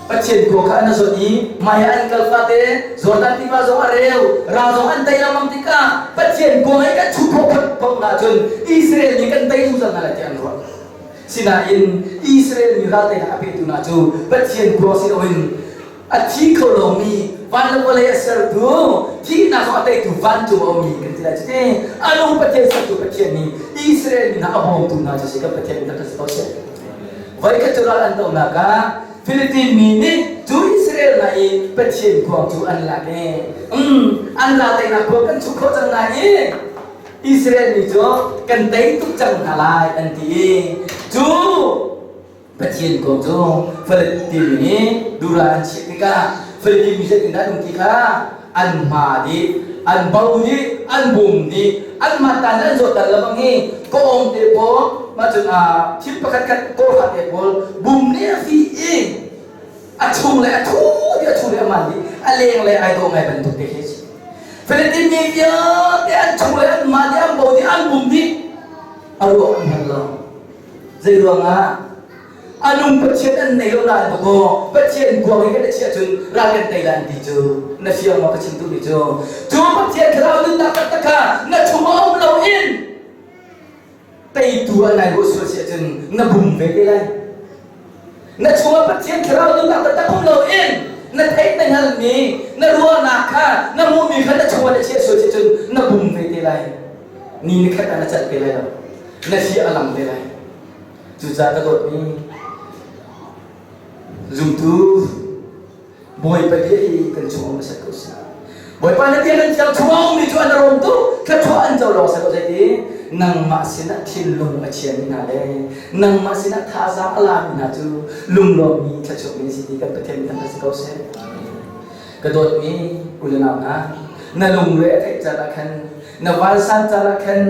Pathian khua kha an zawt i hmai ah an kal fate Jordan tiva zong a reu, ral zong an tei lengmang tikah Pathian khua i kan chuh khawh phot ahcun Israel nih kan tei zungzal hna lai tiah an ruah. Sinain Israel mi ral teinak a petu hna cu Pathian khua si loin a thi kho lomi van le vawlei a sertu thihnak zong a teitu vancung a ummi kan ti lai cuti a nung Pathian sertu Pathian nih Israel mi hna a bawmtu hna cu si kan Pathian min kan si ko seh. Voikhat cu ral an dohnak ah Philippine mi nih cu Israel hna i Pathian kuang cu an lak i um an ral teinak kuang kan chuh khawh cang lai i Israel mi cu kan tei tuk cang hna lai an ti i cu Pathian kong cu Philippine mi nih dura an chiah tikah Philippine mi zeitindah an um ti kha an hma dih, an bo dih, an bum dih, anmah tan an zawt tan lebang hi kawng te pawl mah cun thil pakhat khat kawlha te pawl bum nih a fi i a chung le a thu ti a chung le a man dih a leng le ai dawh ngai bantuk te khi si. Philippine mi vialte an chung le an man dih an bo dih an bum dih a ruah an hngal lo. Zei ruangah a nung Pathian an nei lo nain bakaw Pathian kuang i kan i chiah cun ral kan tei lai an ti cu na fiang maw ka chim duhmi cu cu Pathian thlarau nunnak taktak kha na chungah um loin teitu an nai ruah sual si ahcun na bum ve te lai na chungah Pathian thlarau nunnak taktak um loin na theih na hngalhmi na ruahnak kha na hmuhmi kha na chungah na chiah sual si ahcun na bum ve te lai ni ni khat ah na cat te lai lo na hi a lang te lai cucaah ka dawtmi zumtu Bawipa bia hi kan chung um sat ko sih Bawipa na bia kan thiang chungah ummi cu an rawm tu thluachuah an co lawng sat ko zeiti nangmah sinah thinlung a chiami hna le nangmah sinah thazaang a lami hna cu lunglawmmi thluachuakmi si ti kan Pathian min si ko seh ka dawtmi u le nau hna na lungre a theih caan ah khan na vansan caan ah khan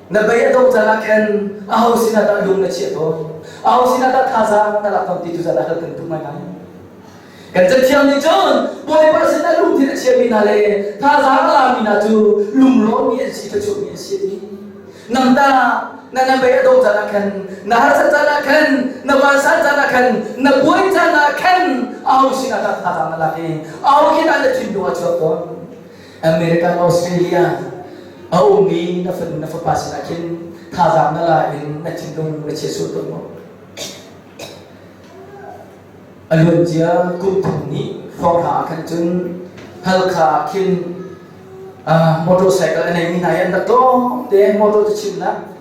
Na bei a dongh caan ah khan aho sinah dah lung na chiah tawn? Aho sinah dah thazaang na lak tawn ti tu zat ah hal kan duh ngaingai. Kan cathiang nih cun Bawipa sinah lungthin a chiami hna le thazaang a lami hna cu lunglawmmi an si, thluachuahmi an si a ti. Nang tah na na bei a dongh caan ah khan, na harsat caan ah khan, na vansan caan ah khan, na buai caan ah khan aho sinah dah thazaang na lak i aho khi dah na thinlung a chuak tawn? American Australia a ummi na fanu na fapa sinah khin thazaang na la in na thinlung na chia sual tawn maw? A luancia kum thum nih hrawng ah khan cun Halkha ah khin motorcycle a neimi hna hi an rak tlawm te motor cu chimnak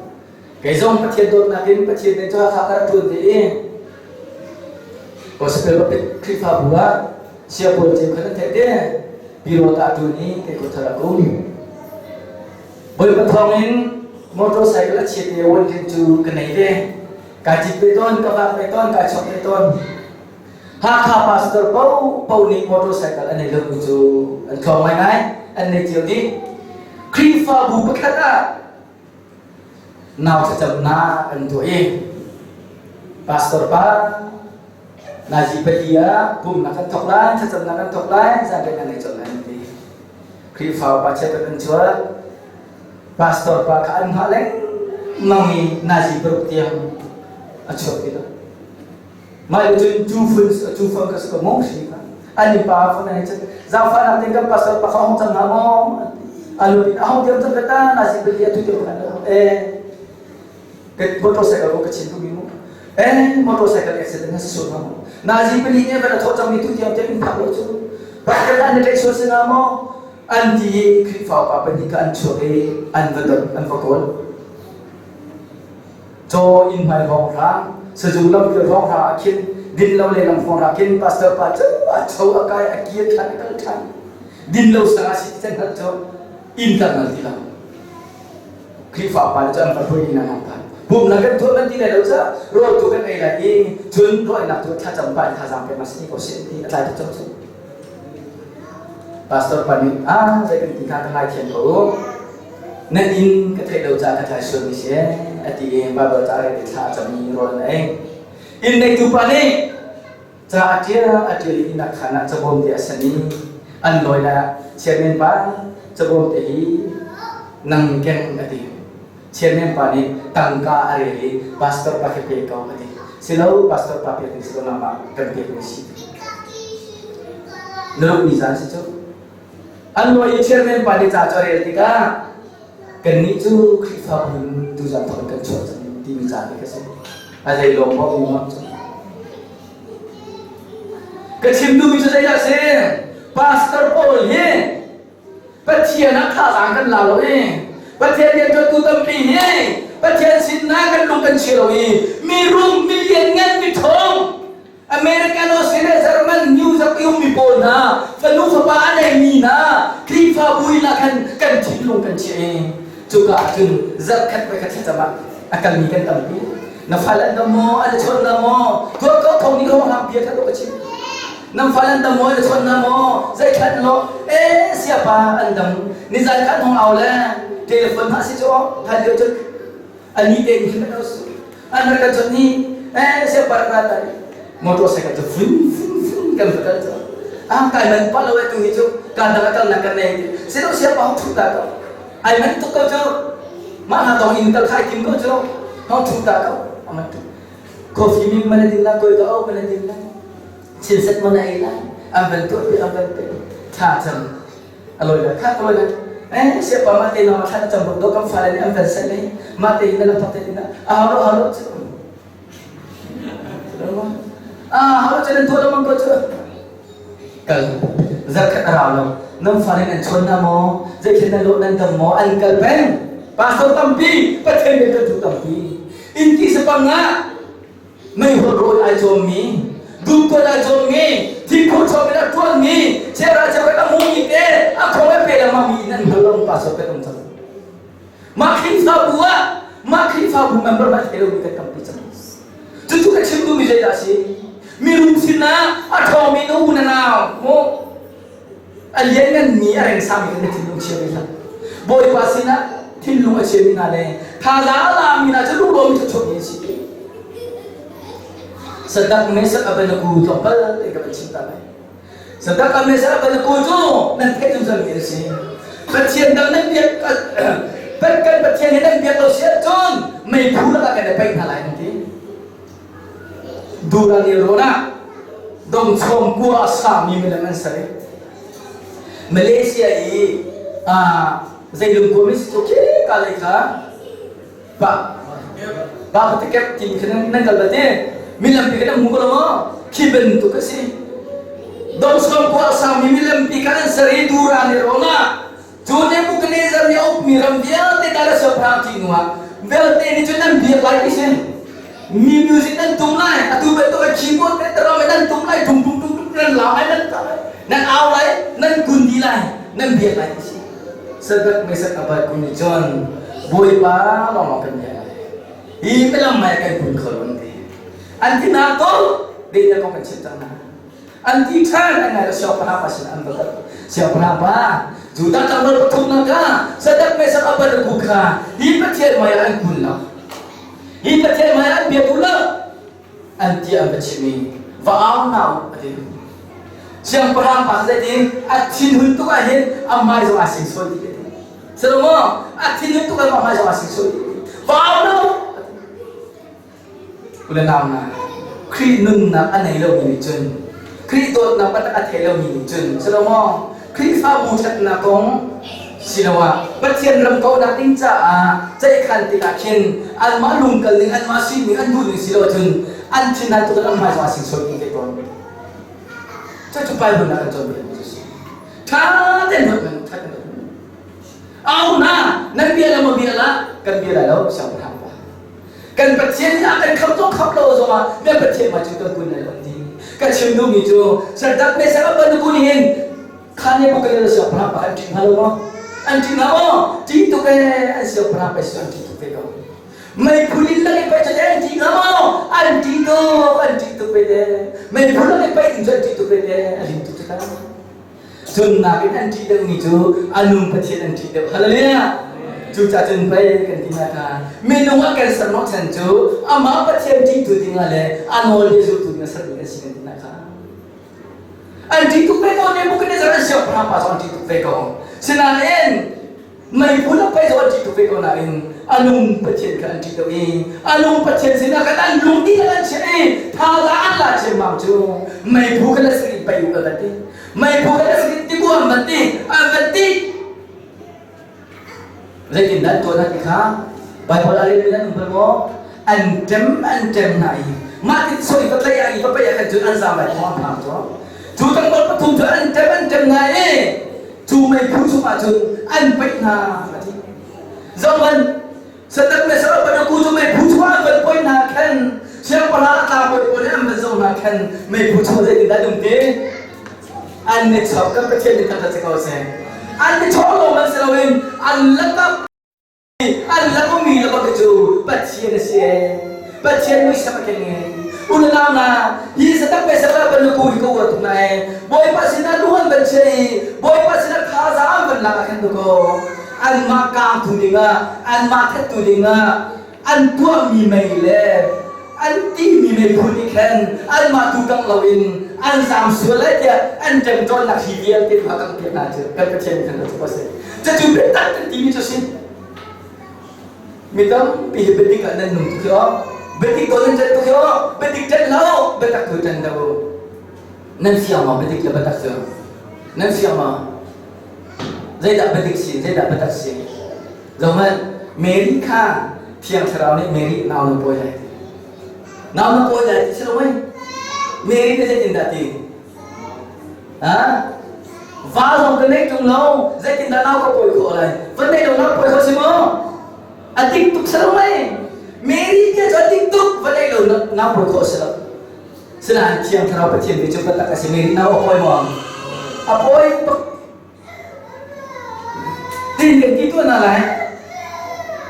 kei zong Pathian dawtnak in Pathian nih cu Hakha ka rak ṭuan ve i Gospel Baptist Khrihfabu ah Siapawl ceu khan an theih te Biro ta ṭuan i kei khuathar a um. Bawipa thawngin motorcycle a chiat te wan khin cu ka nei ve. Kai cit ve tawn, ka vak ve tawn, kai chok ve tawn. Hakha pastor po po nih motorcycle an nei lomi cu an tlawm ngaingai, an nei cio dih. Khrihfabu pakhat ah nau thlacamnak an tuah i pastor pa nazi pali ah pumnak kan thawk lai, thlacamnak kan thawk lai, zanriah kan ei colh lai an ti. Khrihfa upa cheukhat an chuak. Pastor pa kha an hngah lengmang i nazi paruk tiang a chuak ti lo. Mah cun cu fun cu fang ka ka mong hri kha an i pa fun an cun zaangfahnak ting kan pastor pa kha hong cang hna maw alu in a hong tiang cang ka ta nazi pali atu tiang kan eh ka motorcycle ko ka chin tu mi mu eh motorcycle accident na si sual ma nazi pali ne van a thawh cang mi tu tiang tiang in phak lo cu pakhat an tlaih sual si nga maw an ti i Khrihfa upa pahnih kha an chuak i an va don an va kawl caw inn hmai hrawng hra sazung lamkil hrawng hra ah khin din lo le lam hrawng hra khin pastor pa cu a cho a kai a kir ṭhan a kal ṭhan din lo sang a si ti can hngalh cu inn kan ngal ti lo Khrihfa pa le cu an va hruai inn ah phan pumnak kan tuah man ti lai lo ca rawl tu kan ei lai i cun ruahnak tu thlacam pa in thazaang pek ma si ko si ti a tlai tuk cang cu Pastor pa nih ah zei kan ti kha ka ngaithiam ko u nan inn ka theih lo caah ka tlai sual mi si a ti i Bible ca rel i thla a cam i rawl an ei inn neitu pa nih ca a ṭial a ṭial i inn ah khan ah cabawm te a san i an lawi lai ah chairman pa cabawm te hi nang keng a ti chairman pa nih tangka a rel i pastor pa khi pe ko a ti silo pastor pa pek ni silo nangmah kan pek ni si na rup ni zan si cu an lawi i chairman pa nih ca cu a rel tikah kannih cu Khrihfabu in tuzan thawk in kan chuah cang timi ca hi ka si a zei lawng maw mi cu ka chim duhmi cu zeidah si pastor pawl hi Pathian ah thazaang kan la lo i Pathian rianṭuantu tampi hi Pathian sinah kan lung kan chia lo i mi rum mi lianngan mi ṭhawng American Australia German New York i ummi pawl hna fanu fapa a neimi hna Khrihfabu in ah khan kan thinlung kan chiah i cuka ah cun zarhkhat voi khat thlacam ah a kalmi kan tampi na fal an dam maw an i chawn na maw tuah ko thong nih hong hlang bia kha ka chim nan fal an dam maw an i chawn na maw zei khat lo eh siapa an dam nizan khan hong au le telephone ha si chu than lio cun ani te in khin kan su an rak kan chawnh ni eh sia par ka ta motorcycle cu fun fun fun kan va kal cu ah kai man pa lo tu hi cu ka dang kal nak kan nei si lo sia pa hong thu ta ko ai man tuk ko cu mah na dong in kal khai kim ko cu hong thu ta ko aman tu coffee min man din la koi ka au man din la chin set man ai la an van tu an van te tha cham a lawi lai kha ka lawi lai eh siapa ma te na thla na cam bak do kam fale nih an van sel i ma te in na lam thak te in a haro haro cu a haro cu nan tuah lengmang ko cu kal zarkhat a rau lo nan fale nan chawn hna maw zeithil nan lawh nan dam maw an kal peng pastor tampi pathian rianṭuantu tampi inn ki sapang ah meihol rawl ai cawmmi dum-tuan ai cawmmi thingphur chawm in a ṭuanmi chera cheukat a hmumi te a khong a pe lengmangmi in an hngal lo pa sawt kan um cang mah Khrihfabu ah mah Khrihfabu member mah thei lomi kan tampi cang cucu ka chim duhmi zeidah a si mirum sinah a ṭhawngmi na u na nau mu A liannganmi a rengsangmi kan thinlung chia ve hlah. Bawipa sinah thinlung a chiami hna le thazaang a lami hna cu lunglawm thluachuahmi an si. Sadak Mesak Abednego tlawmpal te ka van chim ta lai. Sadak Mesak Abednego cu nan theih zungzalmi an si. Pathian dang nan biak kan Pathian he nan biak lo si ahcun meiphu lakah kan i paih hna lai an ti. Dura nelrawn ah dongchawm kua a sami milem an ser i Malaysia i zeilung kua min si cu khi ka lei kha pa pa patikep timi kha nan kal bal te milampi kha nan hmu ko lo maw khi bantuk a si dongchawm kua a sami milampi kha an ser i Dura nelrawn ah Cu Nebuchadnezzar nih a ukmi ram vialte Darius siangpahrang thih hnuah vialte nih cun nan biak lai ti si. Mi music nan tum lai, atu bantuk in keyboard te drum nan tum lai, tum tum tum tum nan lam lai, nan tla lai, nan au lai, nan kun dih lai, nan biak lai ti si. Shadrach, Meshach, Abednego nih cun Bawipa lawng kan biak lai. Hi bialam mai kan kun kho lo an ti. An ti na ko, dehna kong kan chim cang hna. An ti ṭhan an ngai siangpahrang pa sin an va kal. Siangpahrang pa Judah tlangval pathumnak kha Sadak Mesak Abednego kha hi Pathian hmai ah an kun lo. Hi Pathian hmai ah an bia duh lo. An ti an va chim i va au hna u a ti. Siangpahrang pa zeitin a thinhun tuk ah hin a hmai zong aa singsawi ti ti. Salomo a thinhun tuk ah a hmai zong aa singsawi ti. Vau lo. Ule nau na Khrih nunnak a nei lomi nih cun Khrih dawtnak biatak a thei lomi nih cun Salomo Khrihfabu ṭhatnak kong siloah Pathian ram kauhnak ding caah ceihkhan tikah khin anmah lungkal ning anmah sining an duh ning si lo ahcun an thin han tuk in an hmai zong aa singsawi ding te tawn. Cucu Bible ah kan cawnpiak mi cu si. Ṭha tein ruat hmanh, ṭha tein ruat hmanh. Au hna, nan bia le maw bia lah, kan bia lai lo, siangpahrang pa. Kan Pathian nih a kan kham zong kham lo zongah kan Pathian hmai cu kan kun lai lo an ti. Ka chim duhmi cu Shadrach Meshach Abednego nih hin khan ne bukan siangpahrang pa an ṭih hnga lo maw? An ṭih hnga maw? Ṭih tuk ee, an siangpahrang pa an ṭih tuk ve ko. Meiphu in lang i pei cu an ṭih hnga maw? An ṭih tuk, an ṭih tuk ve te. Meiphu lang i pei ding cu an ṭih tuk ve te. A lim tuk cu ta. Cun nakin an ṭih deuhmi cu a nung Pathian an ṭih deuh. Hallelujah! Cucaah cun pei kan ti hna kha minung a kan ser chan cu amah Pathian ṭihtu dingah le a nawl bia zultu dingah sermi kan si kan ti hna kha. An ṭih tuk ve ko Nebuchadnezzar an siangpahrang pa zong an ṭih tuk ve ko. Sinain meiphu le pei zong an ṭih tuk ve ko nain a nung Pathian kha an ṭih lo i a nung Pathian sinah khan an lung dih an chiah i thazaang an la ciammam cu meiphu kha na sin in pei u an van ti meiphu kha na sin in ti an van ti an van ti zeitin dah an tuah hna ti kha Baibal a relmi nan um bal maw an ṭem an ṭem hna i mah ti soi va tlaih ah i va paih ah khan cun an zaam lai thawng an phang cu cu tlangval pathum cu an ṭem an ṭem hna i cu meiphu chungah cun an paih hna a ti zohhmanh Satan le Sarah ku cu meiphu chungah an van paih hna khan siangpahrang a tlangbawi pawl nih an van zoh hna khan meiphu chung zeitindah an um ti an ni chok kan Pathian nih thangṭhat si ko seh an ni chok lawng man si loin an lakah An lak ummi le cu Pathian a si ee. Pathian muisam a keng ee. Unau hna, hi satak pe sakla ban ku hi ka uar tuk na ee. Bawipa sinah lung an van chia i Bawipa sinah thazaang an van lak ah khan ko. Anmah kaangtu dingah, anmah thattu dingah an tuahmi mei le an tihmi meiphu nih khan anmah tu kangh loin an zaam sual lai tiah an ṭemṭawnnak hi vialte kha kangh piak hna cu kan Pathian nih khan a si. Cucu biatak kan timi cu si. Mi tampi hi biadik ah nan nung tuk hi aw. Biadik ko nan ṭan tuk hi aw. Biadik ṭan lo, biatak tu ṭan lo. Nan fiang maw biadik le biatak cu? Nan fiang maw? Zeidah biadik si, zeidah biatak si? Zohhmanh, Mary kha Thiang Thlarau nih Mary nau na pawi lai ti. Nau na pawi lai ti si lo mei? Mary nih zeitindah ti? Ha? Va zong ka nei ṭung lo, zeitindah nau ka pawi khawh lai? Va nei lo nau pawi khawh si maw? A dik tuk si lo mei? Mary bia cu a dik tuk, va nei lo nau pawi khawh si lo. Sinain Thiang Thlarau Pathian bia cu biatak a si. Mary nau a pawi maw? A pawi tuk. Tin kan ti tuah hna lai.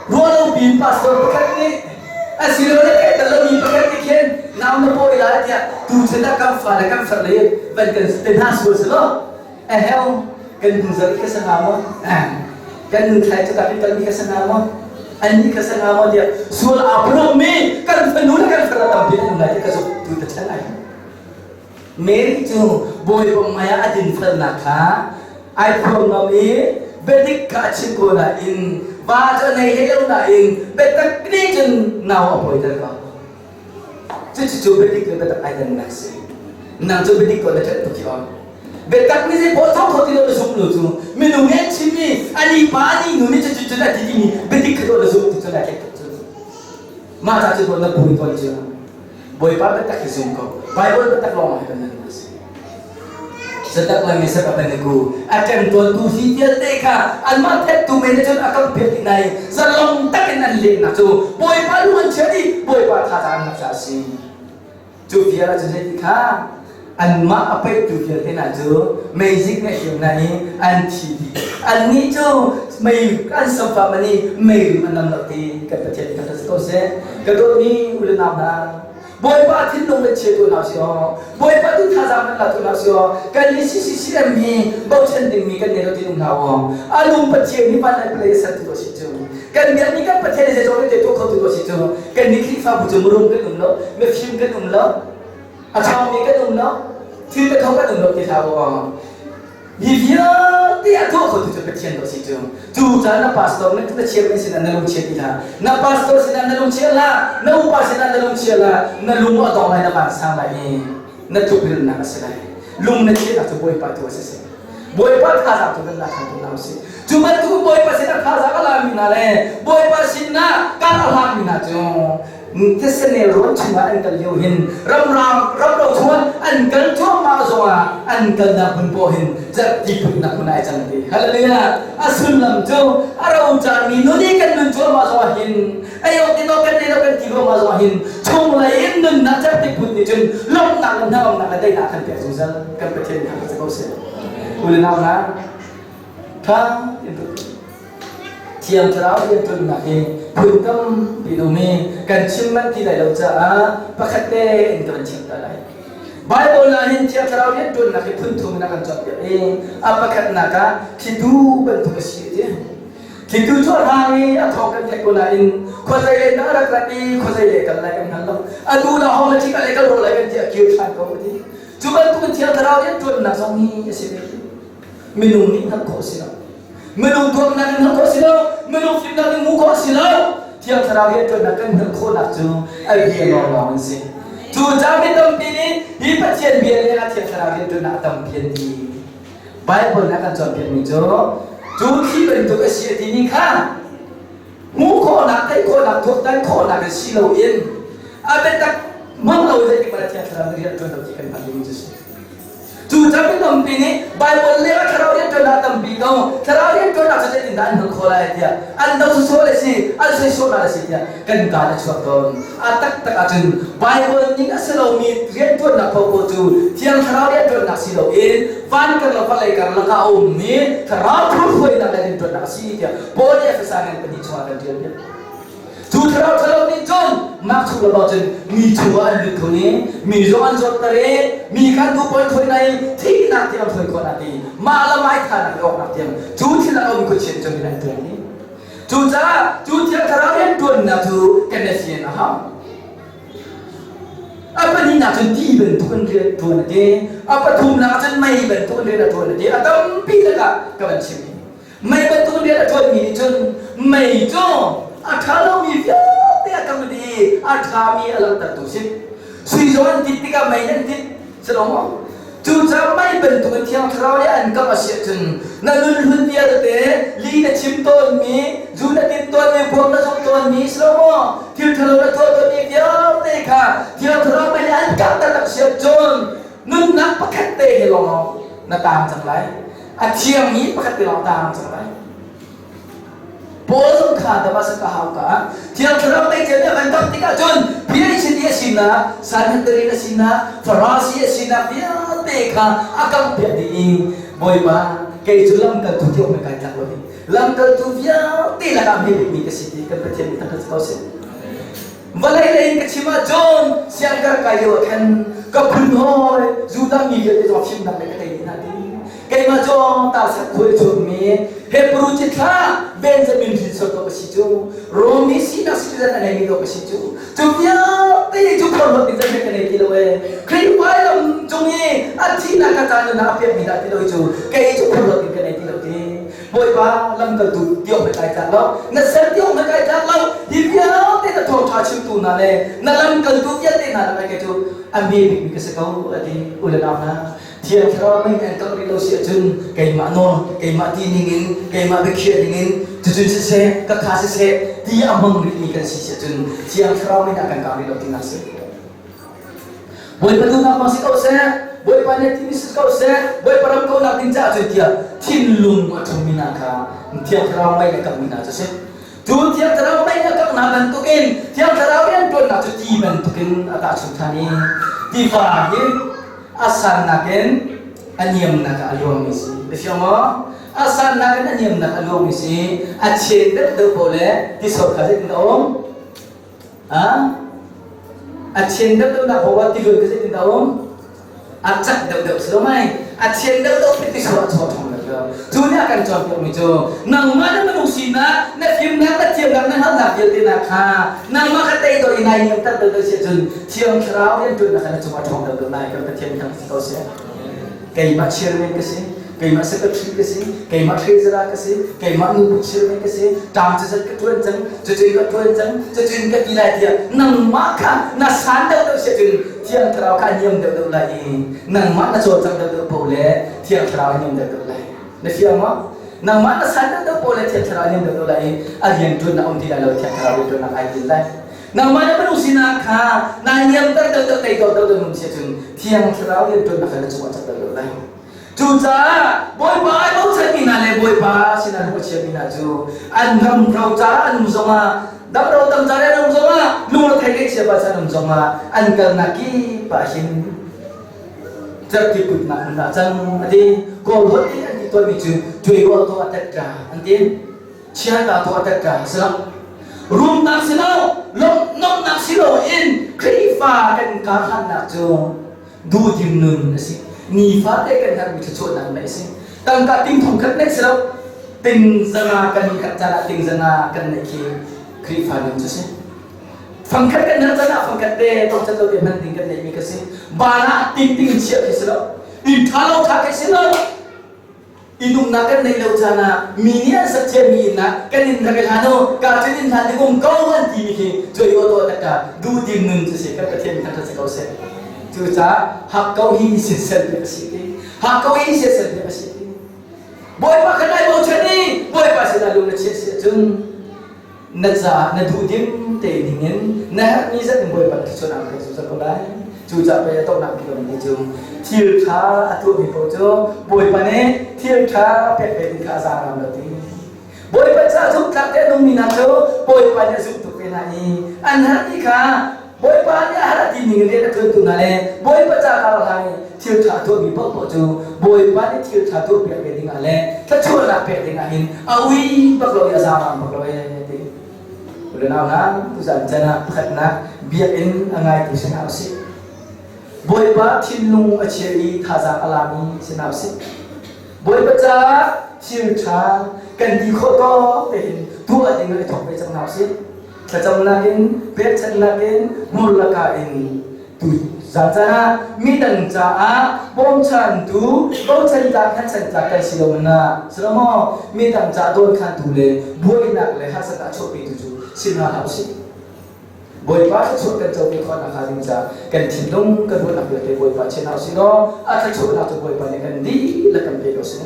Ruahlopi pastor pakhat nih asilole theihter lomi pakhat nih khin nau na pawi lai tiah tuchun ah kan fale kan farle van kan te hna sual si lo. Eheu kan hnu zarh ka sa hnga maw? Kan nu thlai cu ka kan mi ka sa hnga maw? An nih ka sa hnga maw tiah sual aa phurmi kan fanu le kan far tampi an um lai ti ka zumh tu ta chan ai. Mary cu Bawipa hmai ah a dinfelnak kha ai phuang ngam i biadik kha a chim ko nain va cu a nei hlei lo nain biatak nih cun nau a pawiter ko. Cucu biadik le biatak ai dannak si. Nang cu biadik ko na ṭanh tuk hi on. Biatak nih zei pawl thawk kho ti lo na zumh lo cu minung nih an chimmi ani pa ani nu nih cucu cun a ti timi biadik kha na zumh ti cun ai tlek tuk cu. Mah ca cu na pui tawn cu. Bawipa biatak hi zum ko. Bible biatak lawng hi kan nan a si. Zatak le mesa ka paniku a ṭemtawntu hi vialte kha anmah thettu men cun a kan piak dih nai zalong takin an lehnak cu Bawipa lung an chia dih Bawipa thazaang an ca a si. Cu vial ah cun zeiti kha anmah a peihtu vialte hna cu meizik nih a hliam hna i an thi dih. Annih cu mei an samfa man i mei rim an nam lo ti kan Pathian kan si ko seh. Ka dawtmi u le nau hna, Bawipa thinlung kan chia tu hna si aw. Bawipa tu thazaang kan la tu hna si aw. Kan hi CCCM hi bochan dingmi kan nei lo ti um hna aw. A lung Pathian hi van lai palei a ser tu si cu. Kan biakmi kan Pathian hi zeizong vialte tuah kho tu si cu. Kan nih Khrihfabu cu mirum kan um lo, mifim kan um lo, a ṭhawngmi kan um lo. Thil te kho kan um lo ti hlah u. Hi vialte a tuah khotu cu Pathian dawh si cu. Cu caan na pastor na na chairman sinah na lung chia ti hlah. Na pastor sinah na lung chia hlah. Na upa sinah na lung chia hlah. Na lung a dong lai na vansang lai i na tlukrilnak a si lai. Lung na chiahnak cu Bawipa tu a si si. Bawipa thazaang tu kan la ṭhan tu hna usih. Cu bantuk Bawipa sinah thazaang a lami hna le Bawipa sinah kar a hlangmi hna cu Thesene rawn chungah an kal lio hin ramrang ramro chungah an kal cuahmah zongah an kalnak hmun poah hin cerhti phutnak hmun ai cang ti. Hallelujah! A sullam cu a ro cangmi nun i kan nun cuahmah zongah hin ayok ti kan nei lo kan ti ruangah zongah hin chunglei in nunnak cerhti phut nih cun lawmhnak le hnangamnak le daihnak kan pek zungzal kan Pathian kha ka ko seh. U le nau hna, tha in Thiang Thlarau rianṭuannak hi phun tampi um i kan chim manh ti lai lo caah pakhat te in ka van chim ta lai. Baibal ah hin Thiang Thlarau rianṭuannak hi phun thum in a kan cawnpiak i a pakhatnak ah thlitu bantuk a si a ti. Thlitu cu a hrang i a thawng kan theih ko nain khuazei lei dah a rak rat i khuazei lei kal lai kan hngal lo. Atu dah hong le ṭhik ah le kal rawh lai kan ti a kir ṭhan ko a ti. Cu bantuk in Thiang Thlarau rianṭuannak zong hi a si ve. Minung nih hngalh khawh a si lo. Minung tuaknak in hngalh khawh a si lo. Minung fimnak in hmuh khawh a si lo. Thiang Thlarau rianṭuannak kan hngalh khawhnak cu a bia lawnglawng an si. Cu caah mi tampi nih hi Pathian bia le a Thiang Thlarau rianṭuannak a tampi an ti. Bible nih a kan cawnpiakmi cu cu thli bantuk a si a timi kha hmuh khawhnak, theih khawhnak, tuaktan khawhnak in si loin a biatak hmang lo zeitik hmanh ah Thiang Thlarau nih rian ṭuan lo ti kan hngalh dingmi cu a si. Cu cang tampi nih Bible le a thlarau rianṭuannak tampi ko. Thlarau rianṭuannak cu zeitindah an hmuh khawh lai tiah an do sawsawh le si, an soisawh hna le si tiah kan kaan a chuak tawn. A taktak ahcun Bible ning a si lomi rianṭuannak paohpaoh cu Thiang Thlarau rianṭuannak si loin van karlak vawlei karlak ah a ummi thlarau phurhruainak le rianṭuannak a si tiah Paul nih Efesa ngan pahnih chungah kan ṭial piak. Cu thlarau ṭhalo nih cun mah chung lo cun mi chungah an lut kho i mi zong an zawtter i mi kha an duh pawl thawi hna i thihnak tiang thawi khawh hna ti mah le mah i thahnak le awknak tiang cu thil a um khuachia cun in an ṭuan i cucaah cu thil thlarau rianṭuannak cu kan i fian a hau. A pahnihnak cun ti bantuk in rian ṭuan a ti. A pathumnak cun mei bantuk in rian a ṭuan a ti. A tampi lakah ka van chim. Mei bantuk rian a ṭuanmi nih cun mei cu a ṭha lomi vialte a kam i a ṭhami a langhtertu si. Sui zong an tit tikah mei an tit, si lo maw? Cucaah mei bantukin Thiang Thlarau nih an kam a si ahcun na nun hlun vialte li na chim tawnmi, zu na tin tawnmi, kuak na zuk tawnmi, si lo maw? Thil ṭhalo na tuah tawnmi vialte kha Thiang Thlarau mei nih an kangh taktak si ahcun nunnak pakhat te hi lawng na taang cang lai. A thiangmi pakhat te lawng taang cang lai. Paul zong kha Damascus a hau ka Thiang Thlarau tei cia nih a kan kap tikah cun PhD a sinak, Sanhedrin a sinak, Farasi a sinak vialte kha a kamhpiak dih i Bawipa kei cu lamkaltu ti awk kai tlak lo hi lamkaltu vialte lakah hme bikmi ka si ti kan Pathian nih thangṭhat ko seh. Vawlei lei in ka chim ahcun siangkar kai lio ah khan ka phun hawi Judah mi vialte zong fimnak le ka tei dih hna ti. Keimah cu Tarsak khua i chuakmi Hebrew cithlah Benjamin hrinsor dawh ka si cu. Rom mi sinak citizen a neimi dawh ka si cu. Cu vialte cu phorhlawt ding zeihmanh ka nei ti lo ee. Khrihfa lam cung i a thihnak ka caan nunnak a pekmi dah ti lo cu kei cu phorhlawt ding ka nei ti lo ti. Bawipa lamkaltu ti awk kai tlak lo na ser ti awk kai tlak lo hi vialte na thawngṭha chimtu hna le na lamkaltu vialte hna lakah kei cu a hme bikmi ka si ko a ti u le nau hna Thiang Thlarau mei an kangh rih lo si ahcun keimah nawl keimah ti ningin keimah biakhiah ningin cucun siseh ka kha siseh ti a hmang rihmi kan si si ahcun Thiang Thlarau mei a kan kang rih lo tinak si Bawipa duhnak bang si ko seh Bawipa nih timi si ko seh Bawipa ram kaunak ding caah cun tiah thinlung a ṭhummi hna kha Thiang Thlarau mei a kanghmi hna cu si cu Thiang Thlarau mei a kangh hna bantukin Thiang Thlarau rianṭuannak cu ti bantukin a tahchunh ṭhan i tiva hi a sannak in a niamnak ah a luangmi si na fiang maw a sannak in a niamnak a luangmi si a chen deuh deuh paoh le tisor kha zeitin a um A chen deuhdeuhnak paoh ah tilun ka zeitin dah um? A cak deuhdeuh si lo mei? A thian deuh deuh ti chuah chuah ṭhong lo lo. Cu nih a kan cawnpiakmi cu nangmah na minung sinak, na fimnak, na thiamnak, na hngalhnak vialte nak kha nangmah kha tei dawh i nai niamter deuh deuh si ahcun Thiang Thlarau rianṭuannak kha na cungah ṭhawng deuh deuh lai kan Pathian thang si ko seh. Keimah chairman ka si, keimah secretary ka si, keimah treasurer ka si, keimah nubu chairman ka si, ṭam cazat ka ṭuan cang, cucun ka ṭuan cang, cucun ka ti lai tiah nangmah kha na san deuh deuh si ahcun Thiang Thlarau kha a niam deuh deuh lai i nangmah na cawlcangh deuh deuh paoh le Thiang Thlarau a niam deuh deuh lai. Na fiang maw? Nangmah na san deuh deuh paoh le Thiang Thlarau a niam deuh deuh lai i a rianṭuannak um ti lai lo, Thiang Thlarau rianṭuannak ai din lai. Nangmah na minung sinak kha naa niamter deuh deuh tei deuh deuh deuh nung si ahcun Thiang Thlarau rianṭuannak kha na cungah cak deuh deuh lai. Cucaah Bawipa ai bochanmi hna le Bawipa sinah lung a chiami hna cu an ram rocar an um zongah dam ro tam car an um zongah lungrethei ngaihchia pa an um zongah an kalnak kip ah hin cerhti putnak hmun ah cang a ti. Kawl holh in an ti tawnmi cu tuai to a tet an ti. Chiata to a tet ka si lo. Rumnak si lo, lawmhnak si lo in Khrihfa kan karhlannak cu duhdim nun a si. Nifate kan herhmi thluachuahnak neih a si. Tangka ting thong khat neih si lo. Ting zanga kan herh caan ah ting zanga kan neih khi Khrihfa nun cu si. Fangkhat kan herh caan ah fangkhat te tongcat lo te hman ding kan neihmi ka si. Van ah ting ting chiah khi si lo. Inn ṭha lo ṭha khi si lo. Inumnak kan neih lo caan ah mi nih an sak ciami inn ah kan inn rak i hlan u, ka cun inn hlan ding um ko an timi khi cuai aw tuah takka duhdim nun cu si kan Pathian kan si ko seh. Cucaah hak ko hi siasal piak a si ti. Hak ko hi siasal piak a si ti. Bawipa kha nai bochan i Bawipa sinah lung na chiah si ahcun na caah na duhdim te dingin na herhmi zat in Bawipa na thluachuah aan pek zungzal ko lai. Cucaah pei a tonnak bik mi cu thil ṭha a tuahmi paoh cu Bawipa nih thil ṭha pek ve ding kha a zaang lo ti. Bawipa caah zumhtlak te a nungmi hna cu Bawipa nih a zumh tuk ve hna i an herhmi kha Bawipa nih a har a ti ning in rian a ṭuantu hna le Bawipa ca kar hlan i thil ṭha tuahmi paohpaoh cu Bawipa nih thil ṭha tuahpiak ve dingah le thluachuahnak pek dingah hin a ui bak lo i a zaang bak lo ee ti. Unau hna, tuzan can ah pakhatnak biakinn a ngaitu si hna usih. Bawipa thinlung a chia i thazaang a lami si hna usih. Bawipa caah thil ṭha kan ti khawh tawk tein tuah ding ah i thawk ve cang hna usih. Thlacamnak in, pekchanhnak in, hmurlaka in tu zan caan ah midang caah bawmchantu, bochan tlak, hngatchan tlak kan si lo na si lo maw? Midang ca dawnkhantu le buainak le harsatnak a chuahpitu cu si hna hlah usih. Bawipa thluachuah kan co ve khawh nakhnga ding caah kan thinlung kan ruahnak vialte Bawipa chia hna usih law a thluachuahnak cu Bawipa nih kan dihlak kan pe ko seh.